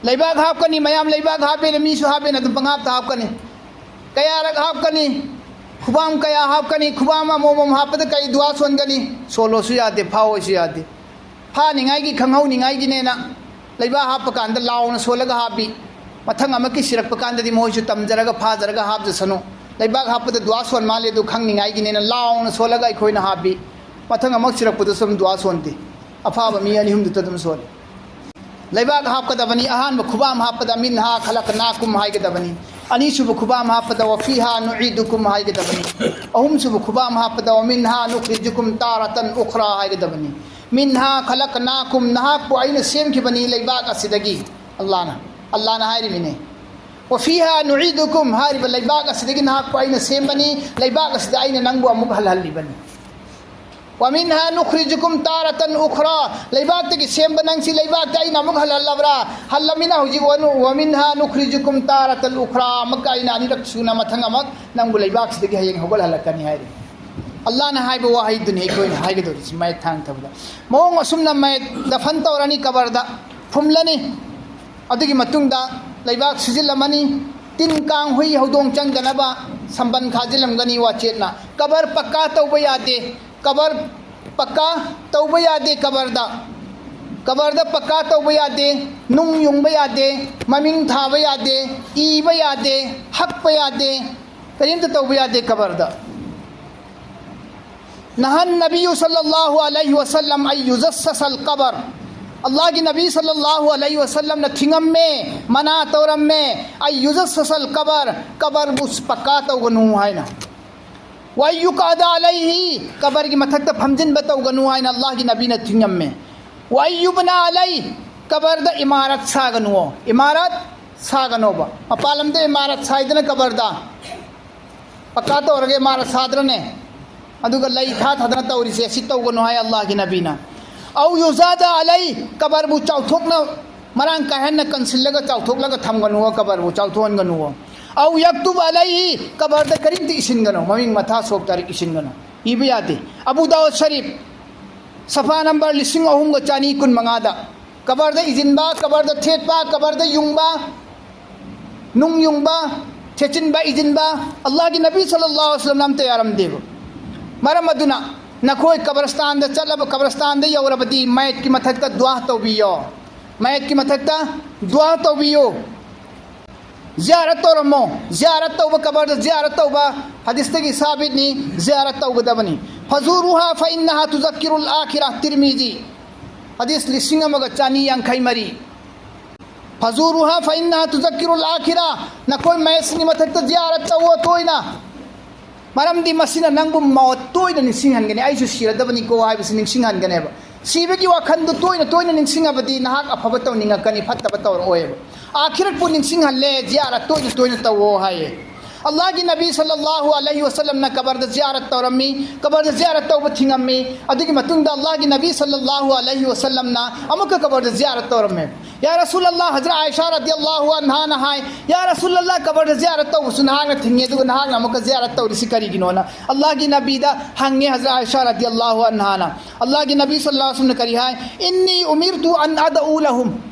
ꯂꯩꯕꯥꯛ ꯍꯥꯞꯀꯅꯤ, ꯃꯌꯥꯝ ꯂꯩꯕꯥꯛ ꯍꯥꯞꯄꯦꯅ, ꯃꯤꯁꯨ ꯍꯥꯞꯄꯦꯅ ꯑꯗꯨꯝ ꯄꯪꯍꯥꯞꯇ ꯍꯥꯞꯀꯅꯤ꯫ ꯀꯌꯥꯔꯛ ꯍꯥꯞꯀꯅꯤ? ꯈꯨꯕꯥꯝ ꯀꯌꯥ ꯍꯥꯞꯀꯅꯤ? ꯈꯨꯕꯥꯝ ꯑꯃꯃꯝ ꯍꯥꯞꯄꯗ ꯀꯩ ꯗꯨꯋꯥ ꯁꯣꯟꯒꯅꯤ? ꯁꯣꯜꯂꯣꯁꯨ ꯌꯥꯗꯦ, ꯐꯥꯑꯣꯁꯨ ꯌꯥꯗꯦ꯫ ꯐꯥꯅꯤꯡꯉꯥꯏꯒꯤ, ꯈꯪꯍꯧꯅꯤꯡꯉꯥꯏꯒꯤꯅꯦꯅ ꯂꯩꯕꯥꯛ ꯍꯥꯞꯄ ꯀꯥꯟꯗ ꯂꯥꯎꯅ ꯁꯣꯜꯂꯒ ꯍꯥꯞꯄꯤ꯫ ꯃꯊꯪ ꯑꯃꯨꯛꯀꯤ ꯁꯤꯔꯛꯄ ꯀꯥꯟꯗꯗꯤ ꯃꯣꯏꯁꯨ ꯇꯝꯖꯔꯒ ꯐꯥꯖꯔꯒ ꯍꯥꯞꯆꯁꯅꯨ꯫ ꯂꯩꯕꯥꯛ ꯍꯥꯞꯄꯗ ꯗꯨꯋꯥ ꯁꯣꯟ ꯃꯥꯜꯂꯦ ꯑꯗꯨ ꯈꯪꯅꯤꯡꯉꯥꯏꯒꯤꯅꯦꯅ ꯂꯥꯎꯅ ꯁꯣꯜꯂꯒ ꯑꯩꯈꯣꯏꯅ ꯍꯥꯞꯄꯤ꯫ ꯃꯊꯪ ꯑꯃꯨꯛ ꯁꯤꯔꯛꯄꯗꯁꯨ ꯑꯗꯨꯝ ꯗꯨꯋꯥ ꯁꯣꯟꯗꯦ꯫ ꯑꯐꯥꯕ ꯃꯤ ꯑꯅꯤ ꯑꯍꯨꯝꯗꯨꯗ ꯑꯗꯨꯝ ꯁꯣꯜꯂꯤ꯫ ꯂꯩꯕꯥꯛ ꯍꯥꯞꯀꯗꯕꯅꯤ꯫ ꯑꯍꯥꯟꯕ ꯈꯨꯕꯥꯝ ꯍꯥꯞꯄꯗ "ꯃꯤꯟꯍꯥ ꯈꯂꯛꯅꯥꯀꯨꯝ" ꯍꯥꯏꯒꯗꯕꯅꯤ꯫ ꯑꯅꯤꯁꯨꯕ ꯈꯨꯕꯥꯝ ꯍꯥꯞꯄꯗ "ꯋꯐꯤꯍꯥ ꯅꯨꯏꯗꯨꯀꯨꯝ" ꯍꯥꯏꯒꯗꯕꯅꯤ꯫ ꯑꯍꯨꯝꯁꯨꯕ ꯈꯨꯕꯥꯝ ꯍꯥꯞꯄꯗ "ꯋꯃꯤꯟꯍꯥ ꯅꯨꯈ꯭ꯔꯤꯖꯨꯀꯨꯝ ꯇꯥꯔꯥꯇꯟ ꯎꯈ꯭ꯔꯥ" ꯍꯥꯏꯒꯗꯕꯅꯤ꯫ "ꯃꯤꯟꯍꯥ ꯈꯂꯛꯅꯥꯀꯨꯝ", ꯅꯍꯥꯛꯄꯨ ꯑꯩꯅ ꯁꯦꯝꯈꯤꯕꯅꯤ ꯂꯩꯕꯥꯛ ꯑꯁꯤꯗꯒꯤ꯫ ꯑꯜꯂꯥꯅ, ꯑꯜꯂꯥꯅ ꯍꯥꯏꯔꯤꯕꯅꯤ꯫ "ꯋꯐꯤꯍꯥ ꯅꯨꯏꯗꯨꯀꯨꯝ" ꯍꯥꯏꯔꯤꯕ ꯂꯩꯕꯥꯛ ꯑꯁꯤꯗꯒꯤ ꯅꯍꯥꯛꯄꯨ ꯑꯩꯅ ꯁꯦꯝꯕꯅꯤ, ꯂꯩꯕꯥꯛ ꯑꯁꯤꯗ ꯑꯩꯅ ꯅꯪꯕꯨ ꯑꯃꯨꯛ ꯍꯜꯍꯜꯂꯤꯕꯅꯤ꯫ "ꯋꯃꯤꯟꯍꯥ ꯅꯨꯈ꯭ꯔꯤꯖꯨꯀꯨꯝ ꯇꯥꯔꯥꯇꯟ ꯎꯈ꯭ꯔꯥ", ꯂꯩꯕꯥꯛꯇꯒꯤ ꯁꯦꯝꯕ ꯅꯪꯁꯤ ꯂꯩꯕꯥꯛꯇ ꯑꯩꯅ ꯑꯃꯨꯛ ꯍꯜꯍꯜꯂꯕ꯭ꯔꯥ? ꯍꯜꯂꯃꯤꯅ ꯍꯧꯖꯤꯛ ꯋꯥꯅꯨ, "ꯋꯃꯤꯟꯍꯥ ꯅꯨꯈ꯭ꯔꯤꯖꯨꯀꯨꯝ ꯇꯥꯔꯥꯇꯟ ꯎꯈ꯭ꯔꯥ", ꯑꯃꯨꯛꯀ ꯑꯩꯅ ꯑꯅꯤꯔꯛ ꯁꯨꯅ ꯃꯊꯪ ꯑꯃꯨꯛ ꯅꯪꯕꯨ ꯂꯩꯕꯥꯛꯁꯤꯗꯒꯤ ꯍꯌꯦꯡ ꯍꯧꯒꯠꯍꯜꯂꯛꯀꯅꯤ ꯍꯥꯏꯔꯤ꯫ ꯑꯜꯂꯥꯅ ꯍꯥꯏꯕ ꯋꯥꯍꯩꯗꯨꯅꯤ ꯑꯩꯈꯣꯏꯅ ꯍꯥꯏꯒꯗꯧꯔꯤꯁꯤ ꯃꯌꯦꯛ ꯊꯥꯡꯊꯕꯗ꯫ ꯃꯑꯣꯡ ꯑꯁꯨꯝꯅ ꯃꯌꯦꯛ ꯗꯐꯟ ꯇꯧꯔꯅꯤ, ꯀꯕꯔꯗ ꯐꯨꯝꯂꯅꯤ꯫ ꯑꯗꯨꯒꯤ ꯃꯇꯨꯡꯗ ꯂꯩꯕꯥꯛ ꯁꯤꯖꯤꯜꯂꯝꯃꯅꯤ꯫ ꯇꯤꯟ, ꯀꯥꯡ, ꯍꯨꯏ, ꯍꯧꯗꯣꯡ ꯆꯪꯗꯅꯕ ꯁꯝꯕꯟ ꯈꯥꯖꯤꯜꯂꯝꯒꯅꯤ ꯋꯥꯆꯦꯠꯅ꯫ ꯀꯕꯔ ꯄꯛꯀꯥ ꯇꯧꯕ ꯌꯥꯗꯦ꯫ ꯀꯕꯔ ꯄꯛꯀꯥ ꯇꯧꯕ ꯌꯥꯗꯦ ꯀꯕꯔꯗ꯫ ꯀꯕꯔꯗ ꯄꯛꯀꯥ ꯇꯧꯕ ꯌꯥꯗꯦ꯫ ꯅꯨꯡ ꯌꯨꯡꯕ ꯌꯥꯗꯦ꯫ ꯃꯃꯤꯡ ꯊꯥꯕ ꯌꯥꯗꯦ꯫ ꯏꯕ ꯌꯥꯗꯦ꯫ ꯍꯛꯄ ꯌꯥꯗꯦ꯫ ꯀꯔꯤꯝꯇ ꯇꯧꯕ ꯌꯥꯗꯦ ꯀꯕꯔꯗ꯫ "ꯅꯍꯥꯟ ꯅꯕꯤꯌꯨ ꯁꯜꯂꯜꯂꯥꯍꯨ ꯑꯂꯩꯍꯤ ꯋꯁꯜꯂꯝ ꯑꯩ ꯌꯨꯖꯁꯁꯜ ꯀꯕꯔ", ꯑꯜꯂꯥꯍꯒꯤ ꯅꯕꯤ ꯁꯜꯂꯜꯂꯥꯍꯨ ꯑꯂꯩꯍꯤ ꯋꯁꯜꯂꯝꯅ ꯊꯤꯡꯉꯝꯃꯦ, ꯃꯅꯥ ꯇꯧꯔꯝꯃꯦ, "ꯑꯩ ꯌꯨꯖꯁꯁꯜ ꯀꯕꯔ", ꯀꯕꯔꯕꯨ ꯄꯛꯀꯥ ꯇꯧꯒꯅꯨ ꯍꯥꯏꯅ꯫ "ꯋꯥ ꯌꯨꯀꯥꯗ ꯑꯂꯩꯍꯤ", ꯀꯕꯔꯒꯤ ꯃꯊꯛꯇ ꯐꯝꯖꯤꯟꯕ ꯇꯧꯒꯅꯨ ꯍꯥꯏꯅ ꯑꯜꯂꯥꯍꯒꯤ ꯅꯕꯤꯅ ꯊꯤꯡꯉꯝꯃꯦ꯫ "ꯋꯥ ꯌꯨꯕꯅ ꯑꯂꯩ", ꯀꯕꯔꯗ ꯏꯃꯥꯔꯠ ꯁꯥꯒꯅꯨ, ꯏꯃꯥꯔꯠ ꯁꯥꯒꯅꯣꯕ꯫ ꯃꯄꯥꯟ ꯂꯝꯗ ꯏꯃꯥꯔꯠ ꯁꯥꯏꯗꯅ ꯀꯕꯔꯗ ꯄꯛꯀꯥ ꯇꯧꯔꯒ ꯏꯃꯥꯔꯠ ꯁꯥꯗ꯭ꯔꯅꯦ? ꯑꯗꯨꯒ ꯂꯩ ꯊꯥ ꯊꯥꯗꯅ ꯇꯧꯔꯤꯁꯦ, ꯁꯤ ꯇꯧꯒꯅꯨ ꯍꯥꯏ ꯑꯜꯂꯥꯍꯒꯤ ꯅꯕꯤꯅ꯫ "ꯑꯧ ꯌꯨꯖꯥꯗ ꯑꯂꯩ", ꯀꯕꯔꯕꯨ ꯆꯥꯎꯊꯣꯛꯅ, ꯃꯔꯥꯡ ꯀꯥꯏꯍꯟꯅ ꯀꯟꯁꯤꯜꯂꯒ ꯆꯥꯎꯊꯣꯛꯂꯒ ꯊꯝꯒꯅꯨ, ꯀꯕꯔꯕꯨ ꯆꯥꯎꯊꯣꯛꯍꯟꯒꯅꯨ꯫ ꯑꯧ ꯌꯛꯇꯨꯕ ꯑꯂꯩꯍꯤ, ꯀꯕꯔꯗ ꯀꯔꯤꯝꯇ ꯏꯁꯤꯟꯒꯅꯨ, ꯃꯃꯤꯡ ꯃꯊꯥ ꯁꯣꯛ ꯇꯥꯔꯤꯛ ꯏꯁꯤꯟꯒꯅꯨ, ꯏꯕ ꯌꯥꯗꯦ꯫ ꯑꯕꯨ ꯗꯥꯎꯗ ꯁꯔꯤꯐ, ꯁꯐꯥ ꯅꯝꯕꯔ ꯂꯤꯁꯤꯡ ꯑꯍꯨꯝꯒ ꯆꯅꯤ ꯀꯨꯟ ꯃꯉꯥꯗ, ꯀꯕꯔꯗ ꯏꯁꯤꯟꯕ, ꯀꯕꯔꯗ ꯊꯦꯠꯄ, ꯀꯕꯔꯗ ꯌꯨꯡꯕ, ꯅꯨꯡ ꯌꯨꯡꯕ, ꯊꯦꯠꯆꯤꯟꯕ, ꯏꯁꯤꯟꯕ, ꯑꯜꯂꯥꯍꯒꯤ ꯅꯕꯤ ꯁꯜꯂꯜꯂꯥꯍꯨ ꯑꯂꯩꯍꯤ ꯋꯁꯜꯂꯝꯅ ꯑꯝꯇ ꯌꯥꯔꯝꯗꯦꯕ꯫ ꯃꯔꯝ ꯑꯗꯨꯅ ꯅꯈꯣꯏ ꯀꯕꯔꯁꯇꯥꯟꯗ ꯆꯠꯂꯕ, ꯀꯕꯔꯁꯇꯥꯟꯗ ꯌꯧꯔꯕꯗꯤ ꯃꯌꯦꯠꯀꯤ ꯃꯊꯛꯇ ꯗꯨꯋꯥ ꯇꯧꯕꯤꯌꯣ, ꯃꯌꯦꯠꯀꯤ ꯃꯊꯛꯇ ꯗꯨꯋꯥ ꯇꯧꯕꯤꯌꯨ꯫ ꯖꯤꯌꯥꯔꯠ ꯇꯧꯔꯝꯃꯣ꯫ ꯖꯤꯌꯥꯔꯠ ꯇꯧꯕ, ꯀꯕꯔꯗ ꯖꯤꯌꯥꯔꯠ ꯇꯧꯕ ꯍꯗꯤꯁꯇꯒꯤ ꯁꯥꯕꯤꯠꯅꯤ, ꯖꯤꯌꯥꯔꯠ ꯇꯧꯒꯗꯕꯅꯤ꯫ ꯐꯖꯨꯔꯨꯍꯥ ꯐꯏꯟꯅꯍꯥ ꯇꯨꯖꯛꯀꯤꯔꯨꯜ ꯑꯥꯈꯤꯔꯥ, ꯇꯤꯔꯃꯤꯖꯤ꯫ ꯍꯗꯤꯁ ꯂꯤꯁꯤꯡ ꯑꯃꯒ ꯆꯅꯤ ꯌꯥꯡꯈꯩ ꯃꯔꯤ꯫ ꯐꯖꯨꯔꯨꯍꯥ ꯐꯏꯟꯅꯍꯥ ꯇꯨꯖꯛꯀꯤꯔꯨꯜ ꯑꯥꯈꯤꯔꯥ, ꯅꯈꯣꯏ ꯃꯌꯦꯛꯁꯤꯡꯒꯤ ꯃꯊꯛꯇ ꯖꯤꯌꯥꯔꯠ ꯇꯧꯋꯣ ꯇꯣꯏꯅ꯫ ꯃꯔꯝꯗꯤ ꯃꯁꯤꯅ ꯅꯪꯕꯨ ꯃꯧꯠ ꯇꯣꯏꯅ ꯅꯤꯡꯁꯤꯡꯍꯟꯒꯅꯤ, ꯑꯩꯁꯨ ꯁꯤꯔꯗꯕꯅꯤꯀꯣ ꯍꯥꯏꯕꯁꯤ ꯅꯤꯡꯁꯤꯡꯍꯟꯒꯅꯦꯕ꯫ ꯁꯤꯕꯒꯤ ꯋꯥꯈꯜꯗꯨ ꯇꯣꯏꯅ ꯇꯣꯏꯅ ꯅꯤꯡꯁꯤꯡꯉꯕꯗꯤ ꯅꯍꯥꯛ ꯑꯐꯕ ꯇꯧꯅꯤꯡꯉꯛꯀꯅꯤ, ꯐꯠꯇꯕ ꯇꯧꯔꯛꯑꯣꯏꯕ꯫ ꯑꯥꯈꯤꯔꯠꯄꯨ ꯅꯤꯡꯁꯤꯡꯍꯜꯂꯦ, ꯖꯤꯌꯥꯔꯠ ꯇꯣꯏꯅ ꯇꯣꯏꯅ ꯇꯧꯋꯣ ꯍꯥꯏꯌꯦ꯫ ꯑꯜꯂꯥꯍꯒꯤ ꯅꯕꯤ ꯁꯜꯂꯜꯂꯥꯍꯨ ꯑꯂꯩꯍꯤ ꯋꯁꯜꯂꯝꯅ ꯀꯕꯔꯗ ꯖꯤꯌꯥꯔꯠ ꯇꯧꯔꯝꯃꯤ, ꯀꯕꯔꯗ ꯖꯤꯌꯥꯔꯠ ꯇꯧꯕ ꯊꯤꯡꯉꯝꯃꯤ꯫ ꯑꯗꯨꯒꯤ ꯃꯇꯨꯡꯗ ꯑꯜꯂꯥꯍꯒꯤ ꯅꯕꯤ ꯁꯜꯂꯜꯂꯥꯍꯨ ꯑꯂꯩꯍꯤ ꯋꯁꯜꯂꯝꯅ ꯑꯃꯨꯛꯀ ꯀꯕꯔꯗ ꯖꯤꯌꯥꯔꯠ ꯇꯧꯔꯝꯃꯦ꯫ ꯌꯥ ꯔꯁꯨꯂꯜꯂꯥꯍ, ꯍꯖꯔꯠ ꯑꯥꯏꯁꯥ ꯔꯗꯤꯌꯜꯂꯥꯍꯨ ꯑꯟꯍꯥꯅ ꯍꯥꯏ, "ꯌꯥ ꯔꯁꯨꯂꯜꯂꯥꯍ, ꯀꯕꯔꯗ ꯖꯤꯌꯥꯔꯠ ꯇꯧꯕꯁꯨ ꯅꯍꯥꯛꯅ ꯊꯤꯡꯉꯦ, ꯑꯗꯨꯒ ꯅꯍꯥꯛꯅ ꯑꯃꯨꯛꯀ ꯖꯤꯌꯥꯔꯠ ꯇꯧꯔꯤꯁꯤ ꯀꯔꯤꯒꯤꯅꯣꯅ?" ꯑꯜꯂꯥꯍꯒꯤ ꯅꯕꯤꯗ ꯍꯪꯉꯦ ꯍꯖꯔꯠ ꯑꯥꯏꯁꯥ ꯔꯗꯤꯌꯜꯂꯥꯍꯨ ꯑꯟꯍꯥꯅ꯫ ꯑꯜꯂꯥꯍꯒꯤ ꯅꯕꯤ ꯁꯜꯂꯜꯂꯥꯍꯨ ꯑꯂꯩꯍꯤ ꯋꯁꯜꯂꯝꯅ ꯀꯔꯤ ꯍꯥꯏ? "ꯏꯟꯅꯤ ꯎꯃꯤꯔꯇꯨ ꯑꯟ ꯑꯗꯎ ꯂꯍꯨꯝ꯫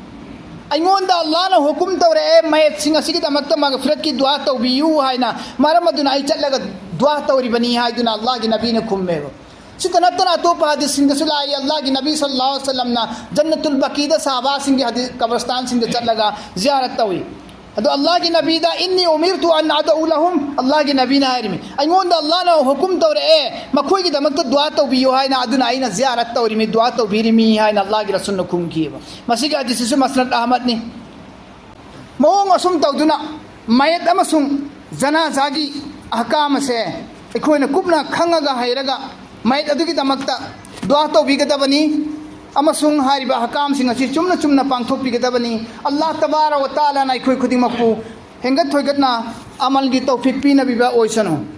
ꯑꯩꯉꯣꯟꯗ ꯑꯜꯂꯥꯍꯅ ꯍꯨꯀꯨꯝ ꯇꯧꯔꯛꯑꯦ ꯃꯌꯦꯠꯁꯤꯡ ꯑꯁꯤꯒꯤꯗꯃꯛꯇ ꯃꯒꯐꯤꯔꯠꯀꯤ ꯗꯨꯋꯥ ꯇꯧꯕꯤꯌꯨ ꯍꯥꯏꯅ, ꯃꯔꯝ ꯑꯗꯨꯅ ꯑꯩ ꯆꯠꯂꯒ ꯗꯨꯋꯥ ꯇꯧꯔꯤꯕꯅꯤ" ꯍꯥꯏꯗꯨꯅ ꯑꯜꯂꯥꯍꯒꯤ ꯅꯕꯤꯅ ꯈꯨꯝꯃꯦꯕ꯫ ꯁꯤꯇ ꯅꯠꯇꯅ ꯑꯇꯣꯞꯄ ꯍꯗꯤꯁꯁꯤꯡꯗꯁꯨ ꯂꯥꯛꯏ, ꯑꯜꯂꯥꯍꯒꯤ ꯅꯕꯤ ꯁꯜꯂꯜꯂꯥꯍꯨ ꯑꯂꯩꯍꯤ ꯋꯁꯜꯂꯝꯅ ꯖꯟꯅꯇꯨꯜ ꯕꯀꯤꯗ ꯁꯍꯥꯕꯥꯁꯤꯡꯒꯤ ꯍꯗꯤ-, ꯀꯕꯔꯁꯇꯥꯟꯁꯤꯡꯗ ꯆꯠꯂꯒ ꯖꯤꯌꯥꯔꯠ ꯇꯧꯏ꯫ ꯑꯗꯣ ꯑꯜꯂꯥꯍꯒꯤ ꯅꯕꯤꯗ "ꯏꯟꯅꯤ ꯎꯃꯤꯔꯇꯨ ꯑꯟ ꯑꯗꯎ ꯂꯍꯨꯝ", ꯑꯜꯂꯥꯍꯒꯤ ꯅꯕꯤꯅ ꯍꯥꯏꯔꯤꯃꯤ, "ꯑꯩꯉꯣꯟꯗ ꯑꯜꯂꯥꯍꯅ ꯍꯨꯀꯨꯝ ꯇꯧꯔꯛꯑꯦ ꯃꯈꯣꯏꯒꯤꯗꯃꯛꯇ ꯗꯨꯋꯥ ꯇꯧꯕꯤꯌꯨ ꯍꯥꯏꯅ, ꯑꯗꯨꯅ ꯑꯩꯅ ꯖꯤꯌꯥꯔꯠ ꯇꯧꯔꯤꯃꯤ, ꯗꯨꯋꯥ ꯇꯧꯕꯤꯔꯤꯃꯤ" ꯍꯥꯏꯅ ꯑꯜꯂꯥꯍꯒꯤ ꯔꯁꯨꯜꯅ ꯈꯨꯝꯈꯤꯕ꯫ ꯃꯁꯤꯒꯤ ꯍꯗꯤꯁꯁꯤꯁꯨ ꯃꯁꯅꯗ ꯑꯍꯃꯗꯅꯤ꯫ ꯃꯑꯣꯡ ꯑꯁꯨꯝ ꯇꯧꯗꯨꯅ ꯃꯌꯦꯠ ꯑꯃꯁꯨꯡ ꯖꯅꯥꯖꯥꯒꯤ ꯑꯍꯀꯥꯝ ꯑꯁꯦ ꯑꯩꯈꯣꯏꯅ ꯀꯨꯞꯅ ꯈꯪꯉꯒ ꯍꯩꯔꯒ ꯃꯌꯦꯠ ꯑꯗꯨꯒꯤꯗꯃꯛꯇ ꯗꯨꯋꯥ ꯇꯧꯕꯤꯒꯗꯕꯅꯤ꯫ ꯑꯃꯁꯨꯡ ꯍꯥꯏꯔꯤꯕ ꯑꯍꯀꯥꯝꯁꯤꯡ ꯑꯁꯤ ꯆꯨꯝꯅ ꯆꯨꯝꯅ ꯄꯥꯡꯊꯣꯛꯄꯤꯒꯗꯕꯅꯤ꯫ ꯑꯜꯂꯥꯍ ꯇꯕꯥꯔꯛ ꯋ ꯇꯥꯂꯥꯅ ꯑꯩꯈꯣꯏ ꯈꯨꯗꯤꯡꯃꯛꯄꯨ ꯍꯦꯟꯒꯠ ꯊꯣꯏꯒꯠꯅ ꯑꯃꯜꯒꯤ ꯇꯧꯐꯤꯛ ꯄꯤꯅꯕꯤꯕ ꯑꯣꯏꯁꯅꯨ꯫